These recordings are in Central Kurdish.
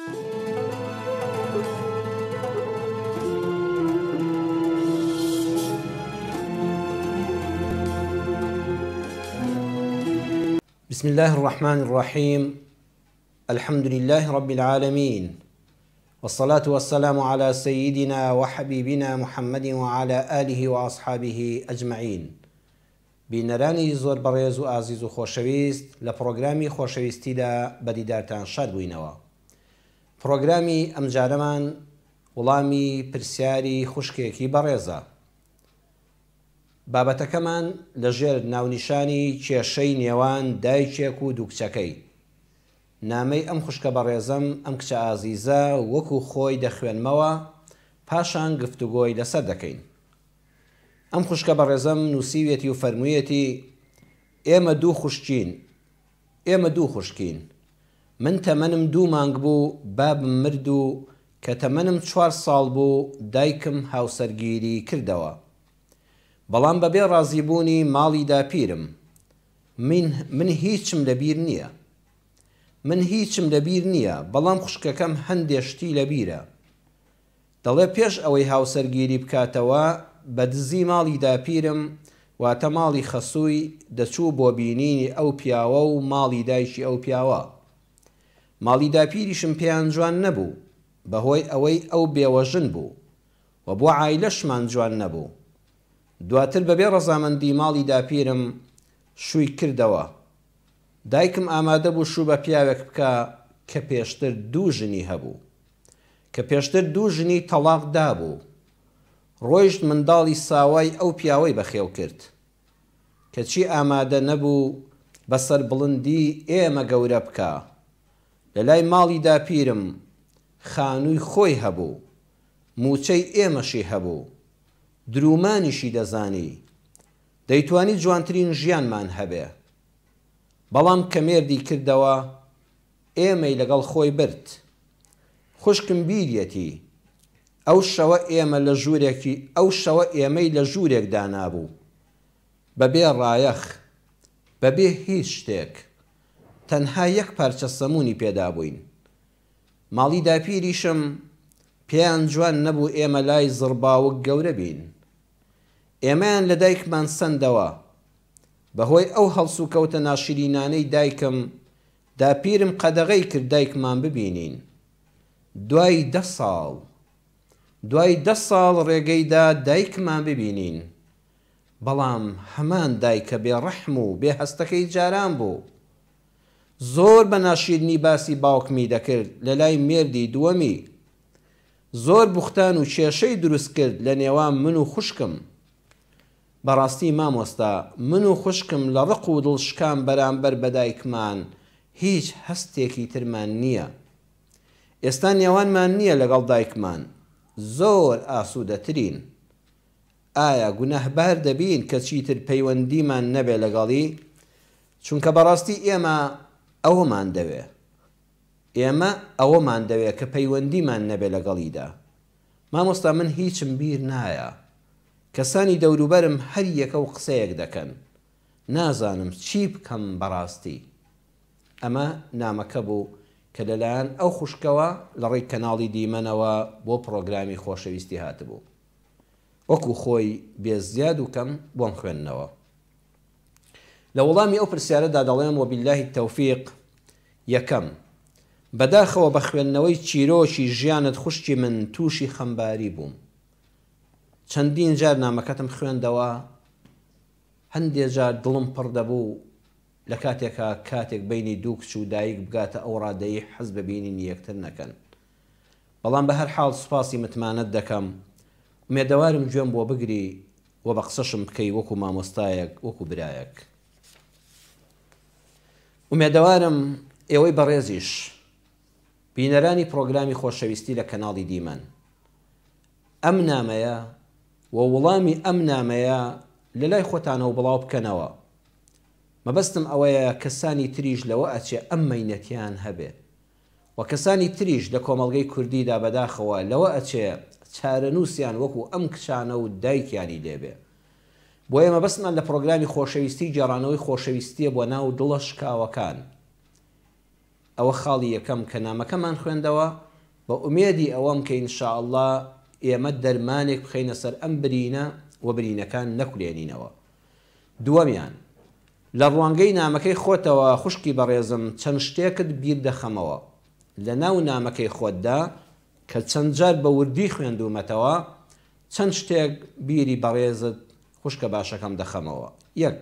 بسم اللە الرحمن الرحیم الحمد للە رب العالمین والصلاة والسلام علی سیدنا وحبیبنا محمد وعلی آله وأصحابه اجمعین بینەرانی زۆر بەڕێز و ئازیز و خۆشەویست لە پڕۆگرامی خۆشەویستیدا بە دیدارتان شاد بووینەوە. پڕۆگرامی ئەمجارەمان وڵامی پرسیاری خوشکێکی بەڕێزە. بابەتەکەمان لە ژێر ناونیشانی کێشەی نێوان دایکێک و دوو کچەکەی. نامەی ئەم خوشکە بەڕێزەم، ئەم کچە ئازیزە وەکو خۆی دەخوێنمەوە، پاشان گفتوگۆی لەسەر دەکەین. ئەم خوشکە بەڕێزەم نووسیویەتی و فەرموویەتی، ئێمە دوو خوشکین، ئێمە دوو خوشکین. من تەمەنم دوو مانگ بوو بابم مرد و کە تەمەنم چوار ساڵ بوو دایکم هاوسەرگیری کردەوە. بەڵام بەبێ ڕازیبوونی ماڵی داپیرم. من من هیچم لەبیر نییە. من هیچم لەبیر نییە، بەڵام خوشکەکەم هەندێ شتی لەبیرە. دەڵێ پێش ئەوەی هاوسەرگیری بکاتەوە بە دزی ماڵی داپیرم واتە ماڵی خەسووی دەچوو بۆ بینینی ئەو پیاوە و ماڵی دایکی ئەو پیاوە. ماڵی داپیریشم پێیان جوان نەبوو بەهۆی ئەوەی ئەو بێوەژن بوو و بۆ عایلەشمان جوان نەبوو. دواتر بەبێ ڕەزامەندی ماڵی داپیرم شووی کردەوە. دایکم ئامادە بوو شوو بە پیاوێک بکا کە پێشتر دوو ژنی هەبوو. کە پێشتر دوو ژنی تەڵاق دابوو. ڕۆیشت منداڵی ساوای ئەو پیاوەی بەخێو کرد. کەچی ئامادە نەبوو بە سەربڵندی ئێمە گەورە بکا. لە لای ماڵی داپیرم خانووی خۆی هەبوو. مووچەی ئێمەشی هەبوو. دروومانیشی دەزانی. دەیتوانی جوانترین ژیانمان هەبێ. بەڵام کە مێردی کردەوە، ئێمەی لەگەڵ خۆی برد. خوشکم بیریەتی، ئەو شەوە ئێمە لە ژوورێکی ئەو شەوە ئێمەی لە ژوورێک دانابوو. بەبێ ڕایەخ، بەبێ هیچ شتێک. تەنها یەک پارچە سەموونی پێدابووین. ماڵی داپیریشم پێیان جوان نەبوو ئێمە لای زڕباوک گەورە بین. ئێمەیان لە دایکمان سەندەوە. بەهۆی ئەو هەڵسوکەوتە ناشرینانەی دایکم، داپیرم قەدەغەی کرد دایکمان ببینین. دوای دە ساڵ. دوای دە ساڵ ڕێگەی دا دایکمان ببینین. بەڵام هەمان دایکە بێ ڕەحم و بێ هەستەکەی جاران بوو. زۆر بە ناشیرنی باسی باوکمی دەکرد لەلای مێردی دووەمی. زۆر بوختان و کێشەی دروست کرد لە نێوان من و خوشکم. بەڕاستی مامۆستا من و خوشکم لە ڕق و دڵ شکان بەرامبەر بە دایکمان هیچ هەستێکی ترمان نییە. ئێستا نێوانمان نییە لەگەڵ دایکمان زۆر ئاسوودەترین. ئایا گوناهبار دەبین کە چیتر پەیوەندیمان نەبێ لەگەڵی؟ چونکە بەڕاستی ئێمە ئەوەمان دەوێ. ئێمە ئەوەمان دەوێ کە پەیوەندیمان نەبێ لەگەڵیدا. مامۆستا من هیچم بیر نایە. کەسانی دەوروبەرم هەر یەکە و قسەیەک دەکەن. نازانم چی بکەم بەڕاستی. ئەمە نامەکە بوو کە لەلایەن ئەو خوشکەوە لەڕێی کەناڵی دیمەنەوە بۆ پڕۆگرامی خۆشەویستی هاتبوو. وەکو خۆی بێ زیاد و کەم بۆم خوێندنەوە. لە وەڵامی ئەو پرسیارەدا دەڵێم وباللە التوفیق یەکەم، بەداخەوە بە خوێندنەوەی چیرۆکی ژیانت خوشکی من تووشی خەمباری بووم. چەندین جار نامەکەتم خوێندەوە، هەندێ جار دڵم پڕ دەبوو لە کاتێکا کاتێک بەینی دوو کچ و دایک بگاتە ئەو ڕادەی حەز بە بینینی یەکتر نەکەن. بەڵام بەهەرحاڵ سوپاسی متمانەت دەکەم، ئومێدەوارم گوێم بۆ بگری و بە قسەشم بکەی وەکو مامۆستایەک وەکو برایەک. ئومێدەوارم ئێوەی بەڕێزیش بینەرانی پڕۆگرامی خۆشەویستی لە کەناڵی دیمەن ئەم نامەیە و وڵامی ئەم نامەیە لە لای خۆتانەوە بڵاو بکەنەوە. مەبەستم ئەوەیە کەسانی تریش لەوە ئەچێ ئەم مەینەتیان هەبێ. و کەسانی تریش لە کۆمەڵگەی کوردیدا بەداخەوە لەوە ئەچێ چارەنووسیان وەکو ئەم کچانە و دایکیانی لێبێ. بۆیە مەبەستمان لە پڕۆگرامی خۆشەویستی گێڕانەوەی خۆشەویستیە بۆ ناو دڵە شکاوەکان. ئەوە خاڵی یەکەم کە نامەکەمان خوێندەوە، بە ئومێدی ئەوەم کە ان شاء اللە ئێمە دەرمانێک بخەینە سەر ئەم برینە و برینەکان نەکولێنینەوە. دووەمیان، لە ڕوانگەی نامەکەی خۆتەوە خوشکی بەڕێزم چەند شتێکت بیر دەخەمەوە. لە ناو نامەکەی خۆتدا کە چەند جار بە وردی خوێندوومەتەوە، چەند شتێک بیری بەڕێزت خوشکە باشەکەم دەخەمەوە. یەک.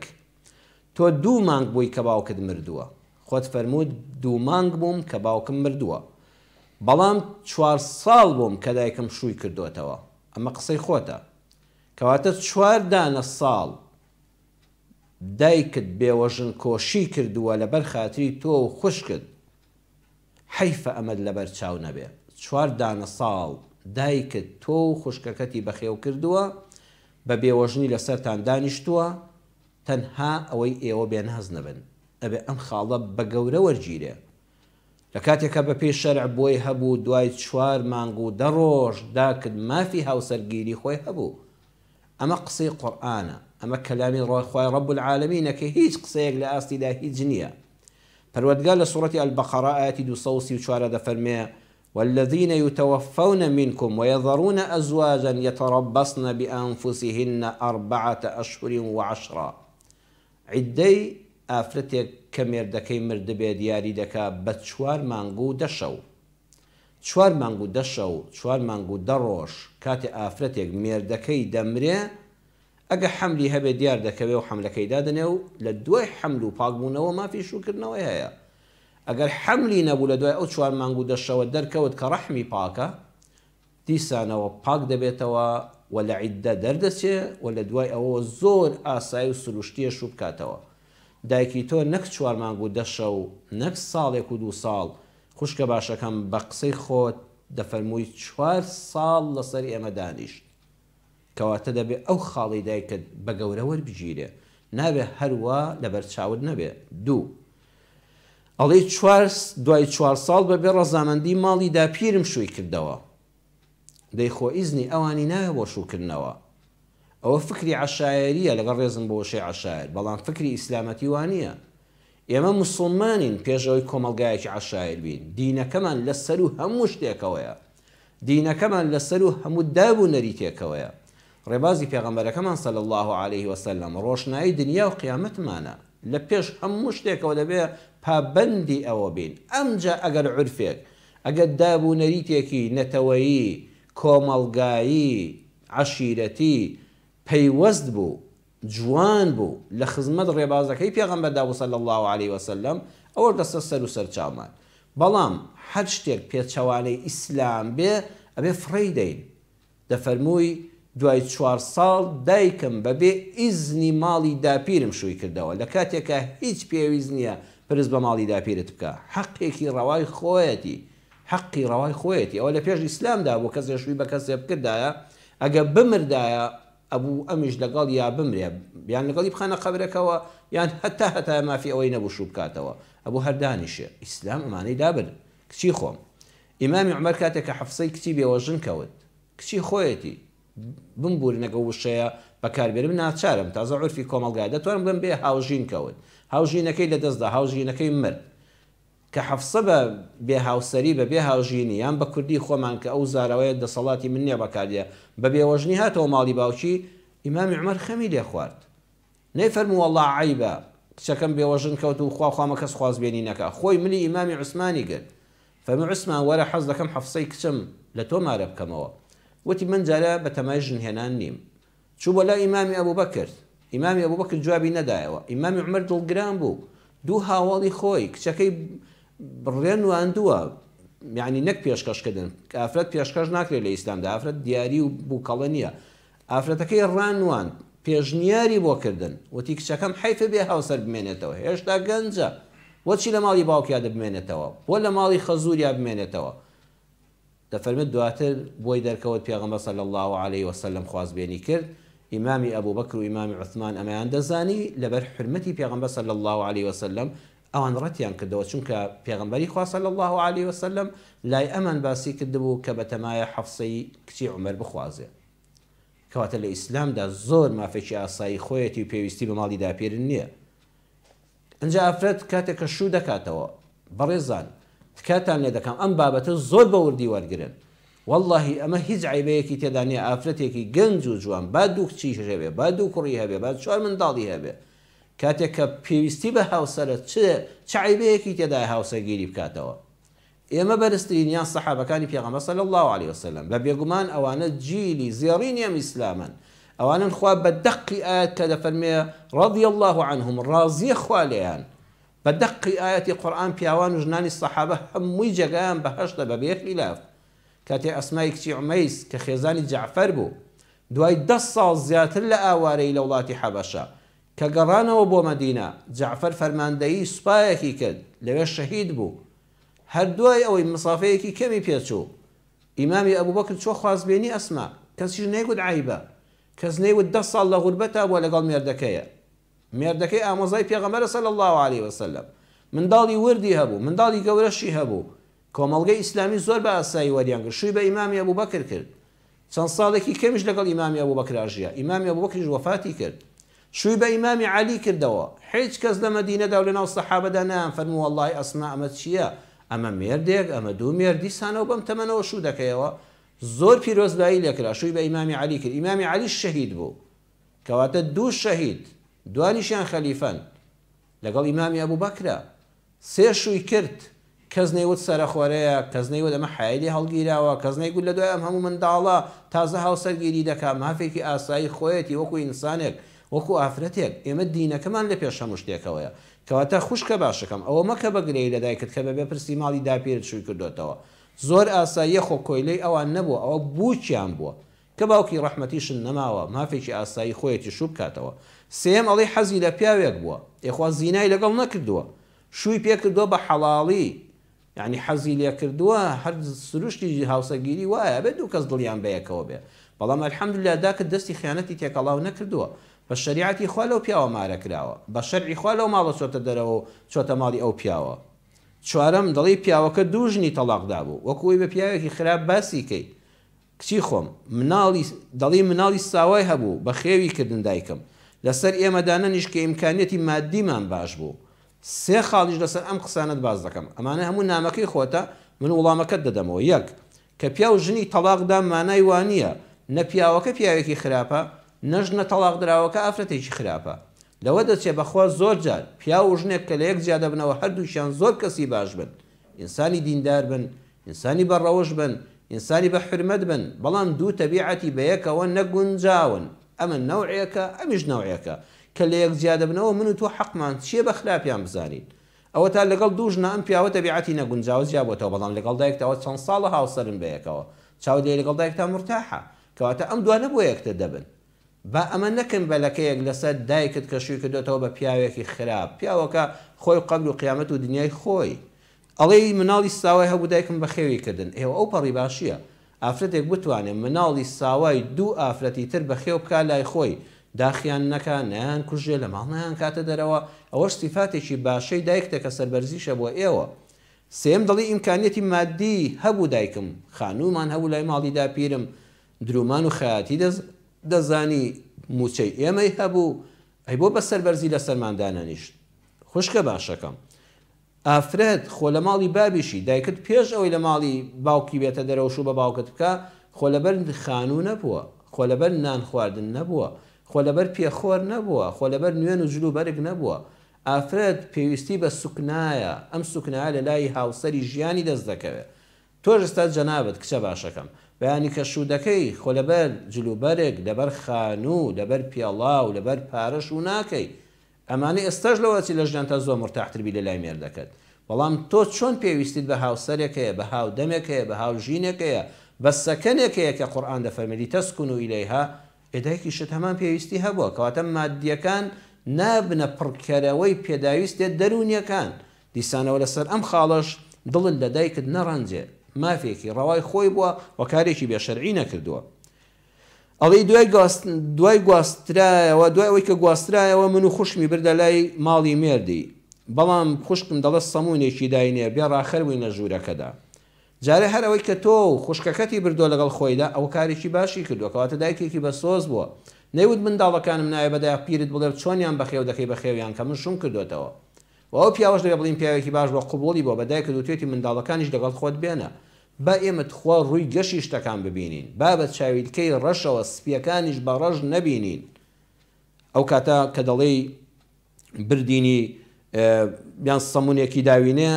تۆ دوو مانگ بووی کە باوکت مردووە. خۆت فەرمووت دوو مانگ بووم کە باوکم مردووە. بەڵام چوار ساڵ بووم کە دایکم شووی کردۆتەوە. ئەمە قسەی خۆتە. کەواتە چوار دانە ساڵ دایکت بێوەژن کۆشی کردووە لەبەر خاتری تۆ و خوشکت. حەیفە ئەمەت لەبەر چاو نەبێ. چوار دانە ساڵ دایکت تۆ و خوشکەکەتی بەخێو کردووە، بە بێوەژنی لەسەرتان دانیشتووە، تەنها ئەوەی ئێوە بێناز نەبن. ئەبێ ئەم خاڵە بە گەورە وەرگیرێ. لە کاتێکا بە پێی شەرع بۆی هەبوو دوای چوار مانگ و دە ڕۆژ داکت مافی هاوسەرگیری خۆی هەبوو. ئەمە قسەی قورئانە، ئەمە کەلامی خوای رب العالمینە کە هیچ قسەیەک لە ئاستیدا هیچ نییە. پەروەردگار لە سوڕەتی البقرە ئایەتی 234 دەفەرموێ، والذین یتوفون منکم ویذرون ازواجا یتربصن بانفسهن اربعة اشهر وعشرا عیددەی ئافرەتێک کە مێردەکەی مردبێ دیاری دەکا بە چوار مانگ و دە شەو. چوار مانگ و دە شەو، چوار مانگ و دە ڕۆژ، کاتێ ئافرەتێک مێردەکەی دەمرێ، ئەگە حەملی هەبێ دیار دەکەوێ و حەملەکەی دادەنێ و لە دوای حەمل و پاک بوونەوە مافی شووکردنەوەی هەیە. ئەگەر حەملی نەبوو لە دوای ئەو چوار مانگ و دە شەوە دەرکەوت کە ڕەحمی پاکە، دیسانەوە پاک دەبێتەوە و لە عیددە دەردەچێ و لە دوای ئەوەوە زۆر ئاسایی و سروشتییە شوو بکاتەوە. دایکی تۆ نەک چوار مانگ و دە شەو، نەک ساڵێک و دوو ساڵ، خوشکە باشەکەم بە قسەی خۆت دەفەرمووی چوار ساڵ لەسەر ئێمە دانیشت. کەواتە دەبێ ئەو خاڵەی دایکت بە گەورە وەربگیرێ. نابێ هەر وا لەبەر چاوت نەبێ. دوو. ئەڵێی چوار دوای چوار ساڵ بە بێ ڕەزامەندی ماڵی داپیرم شووی کردەوە. دەی خۆ ئیزنی ئەوانی ناوێ بۆ شوو کردنەوە. ئەوە فکری عەشایەرییە لەگەڵ ڕێزم بۆ وشەی عەشایەر بەڵام فکری ئیسلامەتی وا نییە. ئێمە موسڵمانین پێش ئەوەی کۆمەڵگایەکی عەشایەر بین. دینەکەمان لە سەروو هەموو شتێکەوەیە. دینەکەمان لە سەروو هەموو داب و نەریتێکەوەیە. ڕێبازی پێغەمبەرەکەمان صلی اللە علیه وسلم ڕۆشنایی دنیا و قیامەتمانە. لە پێش هەموو شتێکەوە دەبێ پابەندی ئەوە بین. ئەمجا ئەگەر عورفێک، ئەگەر داب و نەریتێکی نەتەوەیی، کۆمەڵگایی، عەشیرەتی پەیوەست بوو، جوان بوو، لە خزمەت ڕێبازەکەی پێغەمبەردا بوو صلی اللە علیە وسلم، ئەوەش لەسەر سەر و سەرچاومان. بەڵام هەر شتێک پێچەوانەی ئیسلام بێ ئەبێ فڕێی دەین. دەفەرمووی، دوای چوار ساڵ دایکم بە بێ ئیزنی ماڵی داپیرم شووی کردەوە، لە کاتێکا هیچ پێویست نییە پرس بە ماڵی داپیرت بکا، حەقێکی ڕەوای خۆیەتی، حەقی ڕەوای خۆیەتی، ئەوە لە پێش ئیسلامدا بوو کەسێ شووی بە کەسێ بکردایە ئەگە بمردایە ئەبوو ئەمیش لەگەڵ یا بمرێ یان لەگەڵی بخەنە قەبرەکەوە یان هەتا هەتایە مافی ئەوەی نەبوو شوو بکاتەوە ئەبوو هەر دانیشێ، ئیسلام ئەمانەی لابرد کچی خۆم. ئیمامی عومەر کاتێک کە حەفسەی کچی بێوەژن کەوت، کچی خۆیەتی، بمبورن ئەگەر وشەیە بەکار بێنم ناچارم، تازە عورفی کۆمەڵگایە، دەتوانم بڵێم بێ هاوژین کەوت، هاوژینەکەی لەدەست دا، هاوژینەکەی مرد. کە حەفسە بە بێ هاوسەری، بە بێ هاوژینی، یان بە کوردی خۆمان کە ئەو زاراوەیە دەسەڵاتی من نیە بەکار دێ، بە بێوەژنی هاتەوە ماڵی باوکی، ئیمامی عومەر خەمی لێ خوارد. نەیفەرموو وەڵا عەیبە کچەکەم بێوەژن کەوت و خوا خوامە کەس خوازبێنی نەکا. خۆی ملی ئیمامی عوسمانی گرت. فەرمووی عوسمان وەرە حەز دەکەم حەفسەی کچم لە تۆ مارە بکەمەوە. وتی من جارێ بە تەمای ژن هێنان نیم. چوو بۆ لای ئیمامی ئەبوبەکر. ئیمامی ئەبوبەکر جوابی نەدایەوە. ئیمامی عومەر دڵگران بوو. دوو هاوەڵی خۆی کچەکەی ڕێ نواندووە. یانی نەک پێشکەش کردن. ئافرەت پێشکەش ناکرێت لە ئیسلامدا. ئافرەت دیاری و بووکەڵە نییە. ئافرەتەکەی ڕانواند، پێشنیاری بۆ کردن، وتی کچەکەم حەیفە بێ هاوسەر بمێنێتەوە، هێشتا گەنجە، بۆچی لە ماڵی باوکیا دەبمێنێتەوە، بۆ لە ماڵی خەزوریا بمێنێتەوە؟ دەفەرمێت دواتر بۆی دەرکەوت پێغەمبەر صلی اللە علیە وسلم خوازبێنی کرد، ئیمامی ئەبوبەکر و ئیمامی عوثمان ئەمەیان دەزانی، لەبەر حورمەتی پێغەمبەر صلی اللە علیە وسلم ئەوان ڕەتیان کردەوە، چونکە پێغەمبەری خوا صلی اللە علیە وسلم لای ئەمان باسی کردبوو کە بەتەمایە حەفسەی کچی عومەر بخوازێ. کەواتە لە ئیسلامدا زۆر مافێکی ئاسایی خۆیەتی و پێویستی بە ماڵی داپیرن نییە. ئنجا ئافرەت کاتێک کە شوو دەکاتەوە، بەڕێزان. تکاتان لێ دەکەم ئەم بابەتە زۆر بە وردی وەرگرن وەڵاهی ئەمە هیچ عەیبەیەکی تێدا نیە ئافرەتێکی گەنج و جوان با دوو کچیش هەبێ با دوو کوڕی هەبێ با چوار منداڵی هەبێ کاتێک کە پێویستی بە هاوسەرە چ چ عەیبەیەکی تێدایە هاوسەرگیری بکاتەوە ئێمە بەرزترینیان سەحابەکانی پێغەمبەر صلی اللە علیە وسلم بە بێگومان ئەوانە جیلی زێڕینی ئەم ئیسلامەن ئەوانەن خوا بە دەقی ئایەت کە دەفەرمێ رضی اللە عنهم ڕازیە خوا لێیان بە دەقی ئایەتی قورئان پیاوان و ژنانی سەحابە هەمووی جێگایان بەهەشتە بە بێ خیلاف کاتێ ئەسمای کچی عومەیس کە خێزانی جەعفەر بوو دوای دە ساڵ زیاتر لە ئاوارەیی لە وڵاتی حەبەشە کە گەڕانەوە بۆ مەدینە جەعفەر فەرماندەیی سوپایەکی کرد لەوێ شەهید بوو هەر دوای ئەوەی مەسافەیەکی کەمی پێچوو ئیمامی ئەبوبەکر چووە خوازبێنی ئەسما کەسیش نەیگوت عەیبە کەس نەیوت دە ساڵ لە غوربەتا بووە لەگەڵ مێردەکەیە مێردەکەی ئامۆزای پێغەمبەرە صلی اللە علیە وسلم منداڵی وردی هەبوو منداڵی گەورەشی هەبوو کۆمەڵگەی ئیسلامی زۆر بە ئاسایی وەریان گرت شووی بە ئیمامی ئەبوبەکر کرد چەند ساڵێکی کەمیش لەگەڵ ئیمامی ئەبوبەکرا ژیا ئیمامی ئەبوبەکریش وەفاتی کرد شووی بە ئیمامی عەلی کردەوە هیچ کەس لە مەدینەدا و لەناو سەحابەدا نایان فەرموو وەڵڵاهی ئەسما ئەمە چییە ئەمە مێردێک ئەمە دوو مێرد دیسانەوە بەم تەمەنەوە شوو دەکەیەوە زۆر پیرۆزبایی لێکرا شووی بە ئیمامی عەلی کرد ئیمامی عەلیش شەهید بوو کەواتە دوو شەهید دوانیشیان خەلیفەن لەگەڵ ئیمامی ئەبوبەکرە سێ شووی کرد کەس نەیوت سەرەخۆرەیە کەس نەیوت ئەمە حەیای لێ هەڵگیراوە کەس نەیگوت لە دوای ئەم هەموو منداڵە تازە هاوسەرگیری دەکا مافێکی ئاسایی خۆیەتی وەکو ئینسانێک وەکو ئافرەتێک ئێمە دینەکەمان لە پێش هەموو شتێکەوەیە کەواتە خوشکە باشەکەم ئەوە مەکە بە گلەیی لە دایکت کە بەبێ پرسی ماڵی داپیرت شووی کردۆتەوە زۆر ئاساییە خۆ کۆیلەی ئەوان نەبووە ئەوە بووکیان بووە کە باوکی ڕەحمەتیشن نەماوە مافێکی ئاسایی خۆیەتی شوو بکاتەوە سێیەم ئەڵێی حەزی لە پیاوێک بووە ئێ خوا زینای لەگەڵ نەکردووە شووی پێ کردووە بە حەڵاڵی یانی حەزی لێ کردووە هەر سروشتی هاوسەرگیری وایە ئەبێ دوو کەس دڵیان بەیەکەوە بێ بەڵام الحمدللە داکت دەستی خیانەتی تێکەڵاو نەکردووە بە شەریعەتی خوا لەو پیاوە مارە کراوە بە شەرعی خوا لەو ماڵە چۆتە دەرەوە و چۆتە ماڵی ئەو پیاوە چوارەم دەڵێی پیاوەکە دوو ژنی تەڵاق دابوو وەکو ئەوەی بە پیاوێکی خراپ باسی کەی کچی خۆم مناڵی دەڵێی مناڵی ساوای هەبوو بەخێوی کردن دایکم لەسەر ئێمە دانەنیشت کە ئیمکانیەتی مادیمان باش بوو سێ خاڵیش لەسەر ئەم قسانەت باس دەکەم ئەمانە هەموو نامەکەی خۆتە من وڵامەکەت دەدەمەوە یەک کە پیاو ژنی تەڵاق دا مانای وانیە نە پیاوەکە پیاوێکی خراپە نە ژنە تەڵاق دراوەکە ئافرەتێکی خراپە لەوە دەچێ بەخوا زۆر جار پیاو و ژنێک کە لەیەک جیا دەبنەوە هەردووکیان زۆر کەسی باش بن ئینسانی دیندار بن ئینسانی بە ڕەوشت بن، ئینسانی بە حورمەت بن، بەڵام دوو تەبیعەتی بەیەکەوە نەگونجاون، ئەمە نەوعێکە، ئەمیش نەوعێکە، کە لەیەک جیا دەبنەوە من و تۆ حەقمان چییە بە خراپیان بزانین؟ ئەوەتا لەگەڵ دوو ژنە ئەم پیاوە تەبیعەتی نەگونجاوە جیا بۆتەوە، بەڵام لەگەڵ دایکتا ئەوە چەند ساڵە هاوسەرن بەیەکەوە، چاوت لێی لەگەڵ دایکتا مورتاحە، کەواتە ئەم دوانە بۆ یەکتر دەبن. با ئەمە نەکەن بە لەکەیەک لەسەر دایکت کە شووی کردۆتەوە بە پیاوێکی خراپ، پیاوەکە خۆی و قەبر و قیامەت و دنیای خۆی. ئەڵێی مناڵی ساوای هەبوو دایکم بەخێوی کردن، ئێوە ئەو پەڕی باشیە ئافرەتێک بتوانێ مناڵی ساوای دوو ئافرەتی تر بەخێو بکا لای خۆی داخیان نەکا نەیان کوژێ لە ماڵ نەیان کاتە دەرەوە ئەوەش سیفاتێکی باشەی دایکتە کە سەربەرزیشە بۆ ئێوە. سێیەم دەڵێی ئیمکانیەتی مادی هەبوو دایکم خانوومان هەبوو لای ماڵی داپیرم درومان و خەیاتی دەزانی موچەی ئێمەی هەبوو ئەی بۆ بە سەربەرزی لەسەرمان دانەنیشت خوشکە باشەکەم ئافرەت خۆ لە ماڵی بابیشی دایکت پێش ئەوەی لە ماڵی باوکی بێتە دەرەوە شوو بە باوکت بکا خۆ لەبەر خانوو نەبووە خۆ لەبەر نان خواردن نەبووە خۆ لەبەر پێخۆر نەبووە خۆ لەبەر نوێن و جل و بەرگ نەبووە ئافرەت پێویستی بە سوکنایە ئەم سوکنایە لە لای هاوسەری ژیانی دەست دەکەوێ تۆش ئستا جەنابت کچە باشەکەم بەیانی کە شوو دەکەی خۆ لەبەر جل و بەرگ لەبەر خانوو لەبەر پێڵاو لەبەر پارە شوو ناکەی ئەمانە ئێستاش لەوە ئەچێ لە ژیانتا زۆر مورتاحتر بی لە لای مێردەکەت بەڵام تۆ چۆن پێویستیت بە هاوسەرێک هەیە بە هاودەمێک هەیە بە هاوژینێک هەیە بە سەکەنێک هەیە کە قورئان دەفەرمێ لتسکنوا الیها ئێ دایکیشت هەمان پێویستی هەبووە کەواتە مادیەکان نابنە پڕکەرەوەی پێداویستێ دەروونیەکان دیسانەوە لەسەر ئەم خاڵەش دڵت لە دایکت نەڕەنجێ مافێکی ڕەوای خۆی بووە و کارێکی بێ شەرعی نەکردووە. ئەڵێی دوای دوای گواسترایەوە دوای ئەوەی کە گواسترایەوە من و خوشکمی بردە لای ماڵی مێردی بەڵام خوشکم دەڵێ سەمونێکی داینێ بێ ڕاخەر بووین لە ژوورەکەدا جارێ هەر ئەوەی کە تۆ و خوشکەکەتی بردووە لەگەڵ خۆیدا ئەوە کارێکی باشی کردووە کەواتە دایکێکی بە سۆز بووە نەیوت منداڵەکانم ناوێ بە دایک پیرت بڵێ چۆنیان بەخێو دەکەی بەخێویان کە من شوم کردۆتەوە. وە ئەو پیاوەش دەبێ بڵێین پیاوێکی باش بووە قبوڵی بووە بە دایکت وتویەتی منداڵەکانیش لەگەڵ خۆت بێنە. با ئێمە تخوا ڕووی گەشی شتەکان ببینین. با بە چاویلکەی ڕەشەوە سپیەکانیش بە ڕەش نەبینین. ئەو کاتە کە دەڵێی بردینی یان سەمونێکی داوینێ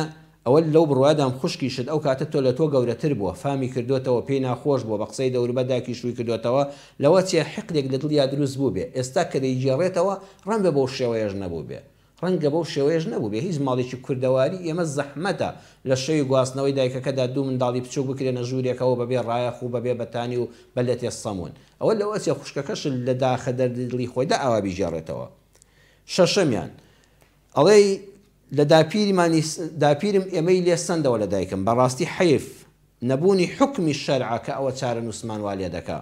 ئەوە لەو بڕوایەدام خوشکیشت ئەو کاتە تۆ لە تۆ گەورەتر بووە فامی کردۆتەوە پێی ناخۆش بووە بە قسەی دەوروبەر دایکی شووی کردۆتەوە لەوە چێ حیقدێک لە دڵیا دروست بووبێ ئێستا کە دەیگێڕێتەوە ڕەنگە بەو شێوەیەش نەبووبێ ڕەنگە بەو شێوەیەش نەبووبێ هیچ ماڵێکی کوردەواری ئێمە زەحمەتە لە شەوی گواستنەوەی دایکەکەدا دوو منداڵی بچووک بکرێنە ژوورێکەوە بەبێ ڕایەخ و بەبێ بەتانی و بە لەتێ سەموون ئەوە لەوە ئەچێ خوشکەکەشت لە داخە دەردی دڵی خۆیدا ئاوا بیگێڕێتەوە. شەشەمیان، ئەڵێی لە داپیرمانی داپیرم ئێمەی لێ سەندەوە لە دایکم، بەڕاستی حەیف نەبوونی حوکمی شەرعە کە ئەوە چارەنووسمان وا لێ دەکا.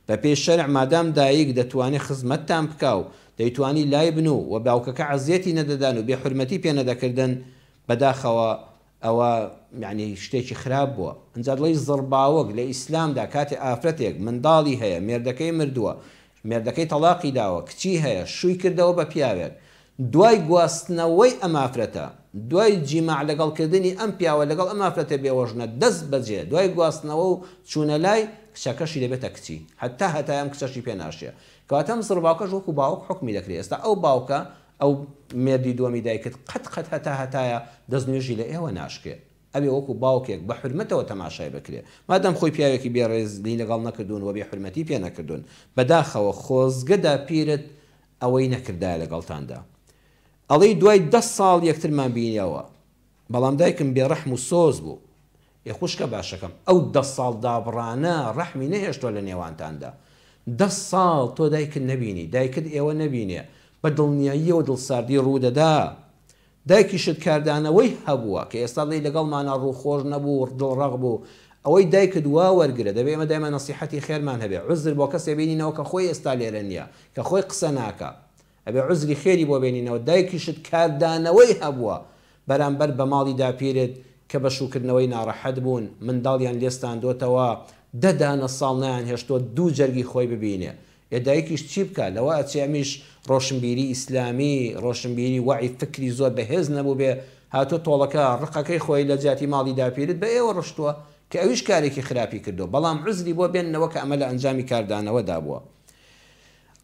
بە پێی شەرع مادام دایک دەتوانێ خزمەتتان بکا و دەیتوانی لای بن و و باوکەکە عەزیەتی نەدەدان و بێ حورمەتی پێ نەدەکردن، بەداخەوە ئەوە یەعنی شتێکی خراپ بووە. ئینجا دڵی زڕباوک لە ئیسلامدا کاتێ ئافرەتێک منداڵی هەیە مێردەکەی مردووە مێردەکەی تەڵاقی داوە کچی هەیە شووی کردەوە بە پیاوێک دوای گواستنەوەی ئەم ئافرەتە دوای جیماع لەگەڵ کردنی ئەم پیاوە لەگەڵ ئەم ئافرەتە بێوەژنە دەست بەجێ دوای گواستنەوە و چوونە لای کچەکەشی دەبێتە کچی هەتا هەتایە ئەم کچەشی پێ ناشێ کەواتە ئەم زڕباوکەش وەکو باوک حوکمی دەکرێ ئێستا ئەو باوکە ئەو مێردی دووەمی دایکت قەت قەت هەتا هەتایە دەست نوێژی لە ئێوە ناشکێ ئەبێ وەکو باوکێک بە حورمەتەوە تەماشای بکرێ مادام خۆی پیاوێکی بێ ڕێزی لەگەڵ نەکردوون وە بێ حورمەتی پێ نەکردوون بەداخەوە خۆزگە داپیرت ئەوەی نەکردایە لەگەڵتاندا ئەڵێی دوای دە ساڵ یەکترمان بینیەوە بەڵام دایکم بێ ڕەحم و سۆز بوو ئێ خوشکە باشەکەم ئەو دە ساڵ دابڕانە ڕەحمی نەهێشتوە لە نێوانتاندا دە ساڵ تۆ دایکت نەبینی دایکت ئێوە نەبینێ بە دڵنیاییەوە دڵساردی ڕوودەدا دایکیشت کاردانەوەی هەبووە کە ئێستا دەڵێی لەگەڵمانا ڕووخۆش نەبوو دڵ ڕەق بوو ئەوەی دایکت وا وەرگرە دەبێ ئێمە دایما نەسیحەتی خێرمان هەبێ عوزر بۆ کەسێ بینینەوە کە خۆی ئێستا لێرە نیە کە خۆی قسە ناکا ئەبێ عوزری خێری بۆ بێنینەوە دایکیشت کاردانەوەی هەبووە بەرامبەر بە ماڵی داپیرت کە بە شووکردنەوەی ناڕەحەت بوون منداڵیان لێ ستاندۆتەوە دە دانە ساڵ نەیانهێشتووە دوو جەرگی خۆی ببینێ ئێ دایکیش چی بکا لەوە ئەچێ ئەمیش ڕۆشنبیری ئیسلامی ڕۆشنبیری وەعی فکری زۆر بەهێز نەبووبێ هاتووە تۆڵەکە ڕقەکەی خۆی لە جیاتی ماڵی داپیرت بە ئێوە ڕشتووە کە ئەویش کارێکی خراپی کردووە بەڵام عوزری بۆ بێننەوە کە ئەمە لە ئەنجامی کاردانەوەدا بووە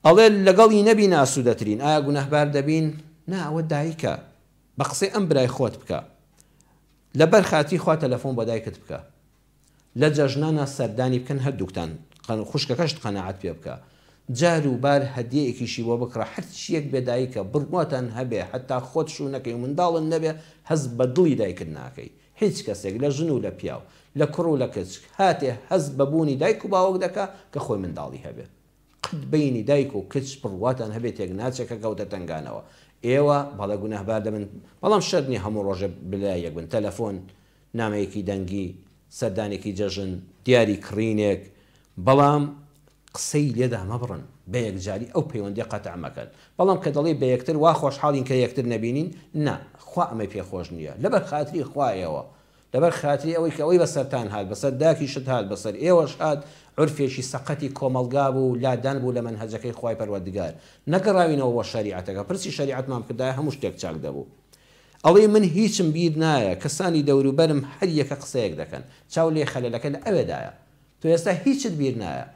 ئەڵێ لەگەڵی نەبین ئاسوودەترین، ئایا گوناهبار دەبین؟ نا ئەوە دایکە، بە قسەی ئەم برای خۆت بکە، لەبەر خاتری خوا تەلەفۆن بۆ دایکت بکە، لە جەژنانا سەردانی بکەن هەردووکتان، خوشکەکەشت قەناعەت پێ بکە، جار و بار هەدیەیەکیشی بۆ بکڕە، هەرچییەک بێ دایکە، بڕواتان هەبێ هەتا خۆت شوو نەکەی و منداڵت نەبێ هەست بە دڵی دایکت ناکەی، هیچ کەسێک لە ژن و لە پیاو، لە کوڕ و لە کچ هاتێ هەست بە بوونی دایک و باوک دەکا کە خۆی منداڵی هەبێ. قەت بەینی دایک و کچ بڕواتان هەبێ تێک ناچێ کە کەوتە تەنگانەوە ئێوە بەڵێ گوناهبار دەبن بەڵام شەرت نیە هەموو ڕۆژێ بلای یەک بن تەلەفۆن نامەیەکی دەنگی سەردانێکی جەژن دیاری کڕینێک بەڵام قسەی لێدا مەبڕن بە یەکجاری ئەو پەیوەندیە قەتع مەکەن بەڵام کە دەڵێی بە یەکتر وا خۆشحاڵین کە یەکتر نەبینین نا خوا ئەمەی پێ خۆش نیە لەبەر خاتری خوا ئێوە لەبەر خاتری ئەوەی کە ئەوەی بەسەرتان هات، بەسەر داکیشت هات، بەسەر ئێوەش هات، عورفێکی سەقەتی کۆمەڵگا بوو، لادان بوو لە مەنهەجەکەی خوای پەروەردگار. نەگەڕاوینەوە بۆ شەریعەتەکە، پرسی شەریعەتمان بکردایە هەموو شتێک چاک دەبوو. ئەڵێی من هیچم بیر نایە، کەسانی دەوروبەرم هەر یەکە قسەیەک دەکەن. چاو لێ خەلەلەکە لە ئەوێدایە. تۆ ئێستا هیچت بیر نایە.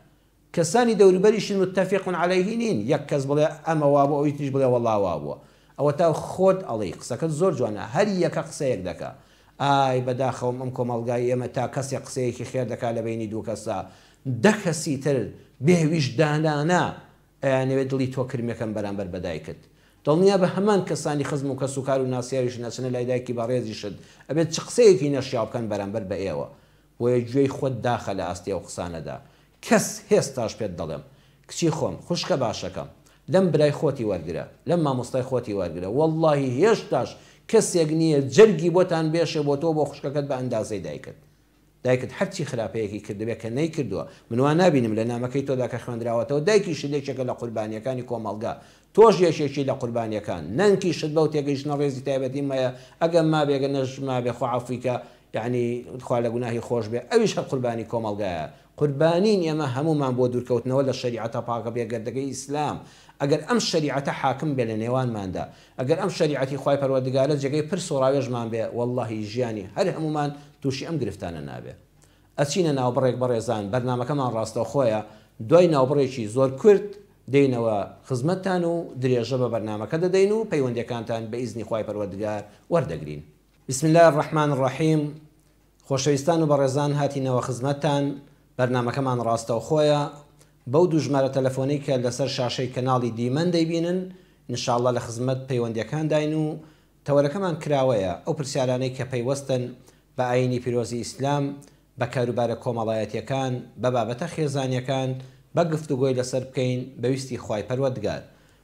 کەسانی دەوروبەریشت متفق علیه نین، یەک کەس بڵێ ئەمە وابوو ئەوی تریش بڵێ وەڵا وابووە. ئەوەتا خۆت ئەڵێی قسەکەت زۆر جوانە هەر یەکە قسەیەک دەکا. ئای بەداخەوەم ئەم کۆمەڵگای ئێمە تا کەسێک قسەیەکی خێر دەکا لە بەینی دوو کەسا دە کەسی تر بێ ویژدانانە ئەیانەوێ دڵی تۆ کرمێکەن بەرامبەر بە دایکت. دڵنیابە هەمان کەسانی خزم و کەسوکار و ناسیاویشت ئەچنە لای دایکی بەڕێزیشت ئەبێت چ قسەیەکی نەشیاو بکەن بەرامبەر بە ئێوە. بۆیە گوێی خۆت داخە لە ئاستی ئەو قسانەدا. کەس، هێستاش پێت دەڵێم. کچی خۆم، خوشکە باشەکەم. لەم برای خۆتی وەرگرە. لەم مامۆستای خۆتی وەرگرە. وەڵڵاهی هێشتاش کەسێک نییە جەرگی بۆتان بێشێ بۆ تۆ و بۆ خوشکەکەت بە ئەندازەی دایکت. دایکت هەرچی خراپەیەکی کردبێ کە نەیکردووە. من وا نابینم لە نامەکەی تۆدا کە خوێندراوەتەوە دایکیشت یەکێکە لە قوربانییەکانی کۆمەڵگا. تۆش یەکێکی لە قوربانیەکان. نەنکیشت بەو تێگەیشتنە ڕێزی تایبەتیم هەیە ئەگەر مابێ گەر نەش مابێ خوا عەفوی کا. یەعنی خوا لە گوناهی خۆش بێ ئەویش هەر قوربانی کۆمەڵگایە قوربانین ئێمە هەموومان بۆ دوورکەوتنەوە لە شەریعەتە پاکە بێگەردەکەی ئیسلام ئەگەر ئەم شەریعەتە حاکم بێ لە نێوانماندا ئەگەر ئەم شەریعەتی خوای پەروەردگارە جێگەی پرس و ڕاوێژمان بێ وەڵڵاهی ژیانی هەر هەموومان تووشی ئەم گرفتانە نابێ ئەچینە ناوبڕێک بەڕێزان بەرنامەکەمان ڕاستەوخۆیە دوای ناوبڕێکی زۆر کورت دێینەوە خزمەتتان و درێژە بە بەرنامەکە دەدەین و پەیوەندیەکانتان بە ئیزنی خوای پەروەردگار وەردەگرین. بسم اللە الرحمن الرحیم خۆشەویستان و بەڕێزان هاتینەوە خزمەتتان بەرنامەکەمان ڕاستەوخۆیە بەو دوو ژمارە تەلەفۆنەی کە لەسەر شاشەی کەناڵی دیمەن دەیبینن ان شاء اللە لە خزمەت پەیوەندیەکانداین و تەوەرەکەمان کراوەیە ئەو پرسیارانەی کە پەیوەستن بە ئایینی پیرۆزی ئیسلام بە کاروبارە کۆمەڵایەتیەکان بە بابەتە خێزانیەکان بە گفتوگۆی لەسەر بکەین بە ویستی خوای پەروەردگار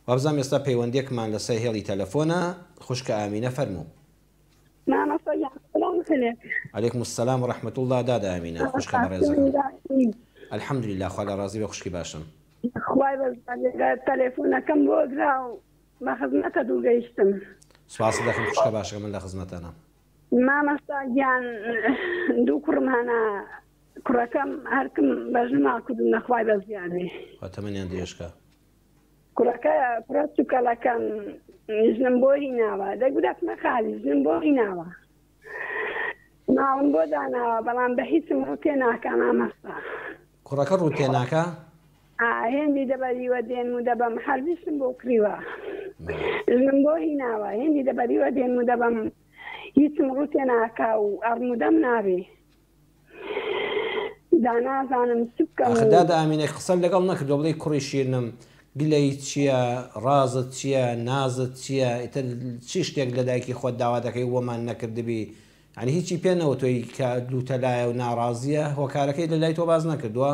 وابزانم ئێستا پەیوەندیەکمان لەسەر هێڵی تەلەفۆنە خوشکە ئامینە فەرموو. مامۆستا گیان سلام علیک. علیکم السلام و رحمە اللە دادە ئامینە خوشکە بەڕێزەکەم الحمدللە خوا لە ڕازی بێ خوشکی باشم. خوای بەزداد تەلەفۆنەکەم بۆ کرا و بە خزمەتت و گەیشتم. سپاست دەکەم خوشکە باشەکەم من لە خزمەتانم. مامۆستا گیان دوو کوڕم هەنە کوڕەکەم هەرکم بەژن ماڵ کردم نەخوای بەزیاد بێ. خوا تەمەنیان درێژ کا. کوڕەکە کوڕە چوکەڵەکەم ژنم بۆ هیناوە دەگو دەچمە خالی ژنم بۆ هیناوە ماڵم بۆ داناوە بەڵام بە هیچم ڕوو تێ ناکا مامەستا. کوڕەکە ڕوو تێ ناکا؟ ئا هێندی دەبەریوە دێنم و دەبەم حەربیشم بۆ کڕیوە ژنم بۆ هیناوە هێندی دەبەریوە دێنم و دەبەم هیچم ڕوو تێ ناکا و ئەڕموودەم نابێ. جا نازانم چ بکەم ئاخر و. دادە ئامینە قسەت لەگەڵ نەکردوە بڵێی کوڕی شیرنم گلەیت چیە ڕازت چیە نازت چیە ئیتر چی شتێک لە دایکی خۆت داوا دەکەی وەمان نەکردبی یانی هیچی پێ نەوتوی کە لوتەلایە و ناڕازیە هۆکارەکەی لەلای تۆ باس نەکردوە؟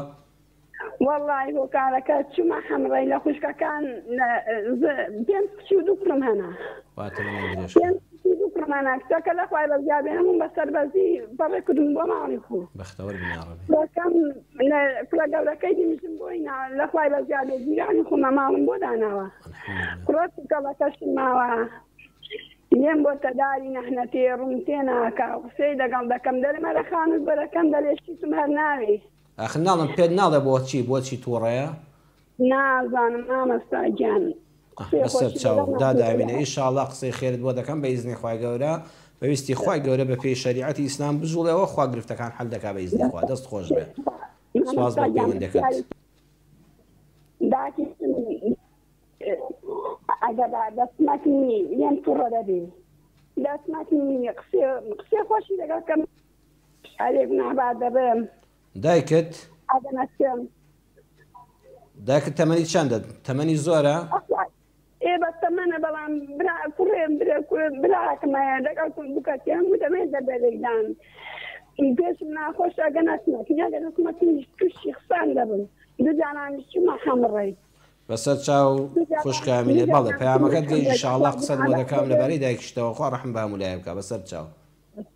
وەڵای هۆکارەکە چومە حەمڕەی لە خوشکەکان پێنج کچ و دوو کوڕم هەنە خوا تەمەنیان درێژ کا. پێنج کچ و دوو کوڕم هەنە کچەکە لە خوای بەزیا بێ هەمووم بە سەربەرزی بەڕێ کردم بۆ ماڵی خۆ بەختەوەر بن یاڕەبی. کوڕەکەم لە کوڕە گەورەکەی دیمژم بۆی نا لە خوای بەزیا بێ جیرانی خۆمە ماڵم بۆ داناوە الحمدللە. کوڕە چوکەڵەکەشم ماوە لێم بۆتە داری نەحنەتێ ڕووم تێناکا و قسەی لەگەڵ دەکەم دەرێم ئەرە خانووت بەرەکەم دەرێ شیتم هەر ناوێ. ئاخر ناڵێم پێت ناڵێ بۆچی بۆچی توڕەیە؟ نازانم مامۆستا گیان قسەی بەسەر خۆشی چاو لەگەڵ دادە ناکەی ئەمینە ئیشاڵا قسەی خێرت بۆ دەکەم بە ئیزنی خوای گەورە بە ویستی خوای گەورە بە پێی شەریعەتی ئیسلام بجوڵێەوە خوا گرفتەکان حەل دەکا بە ئیزنی خوا دەست خۆش بێ سپاس مامۆستا بۆ گیان پەیوەندەکەت. داکی ئەگەر دەستمەکنی لێم توڕە دەبی دەستمەکنی قسێ قسێ خۆشی لەگەڵ کەم ئەرێ گوناهبار دەبم. دایکت؟ ئەدەنەچم. دایکت تەمەنی چەندە؟ تەمەنی زۆرە؟ ئێ بە تەمەنە بەڵام برا کوڕێ برا براکم هەیە لەگەڵ بووکەتی هەموو دەمێ دەبەرێکدان پێشم ناخۆشە ئەگە نەچمە ئەگە نەچمە تووشی خسان دەبم دوو جارانیش چوومە حەمڕەی. بەسەر چاو خوشکە ئامینە بەڵێ پەیامەکەت گەیشت ان شاء اللە قسەت بۆ دەکەم لەبارەی دایکیشتەوە خوا ڕەحم بە هەموو لایەک بکا بەسەر چاو.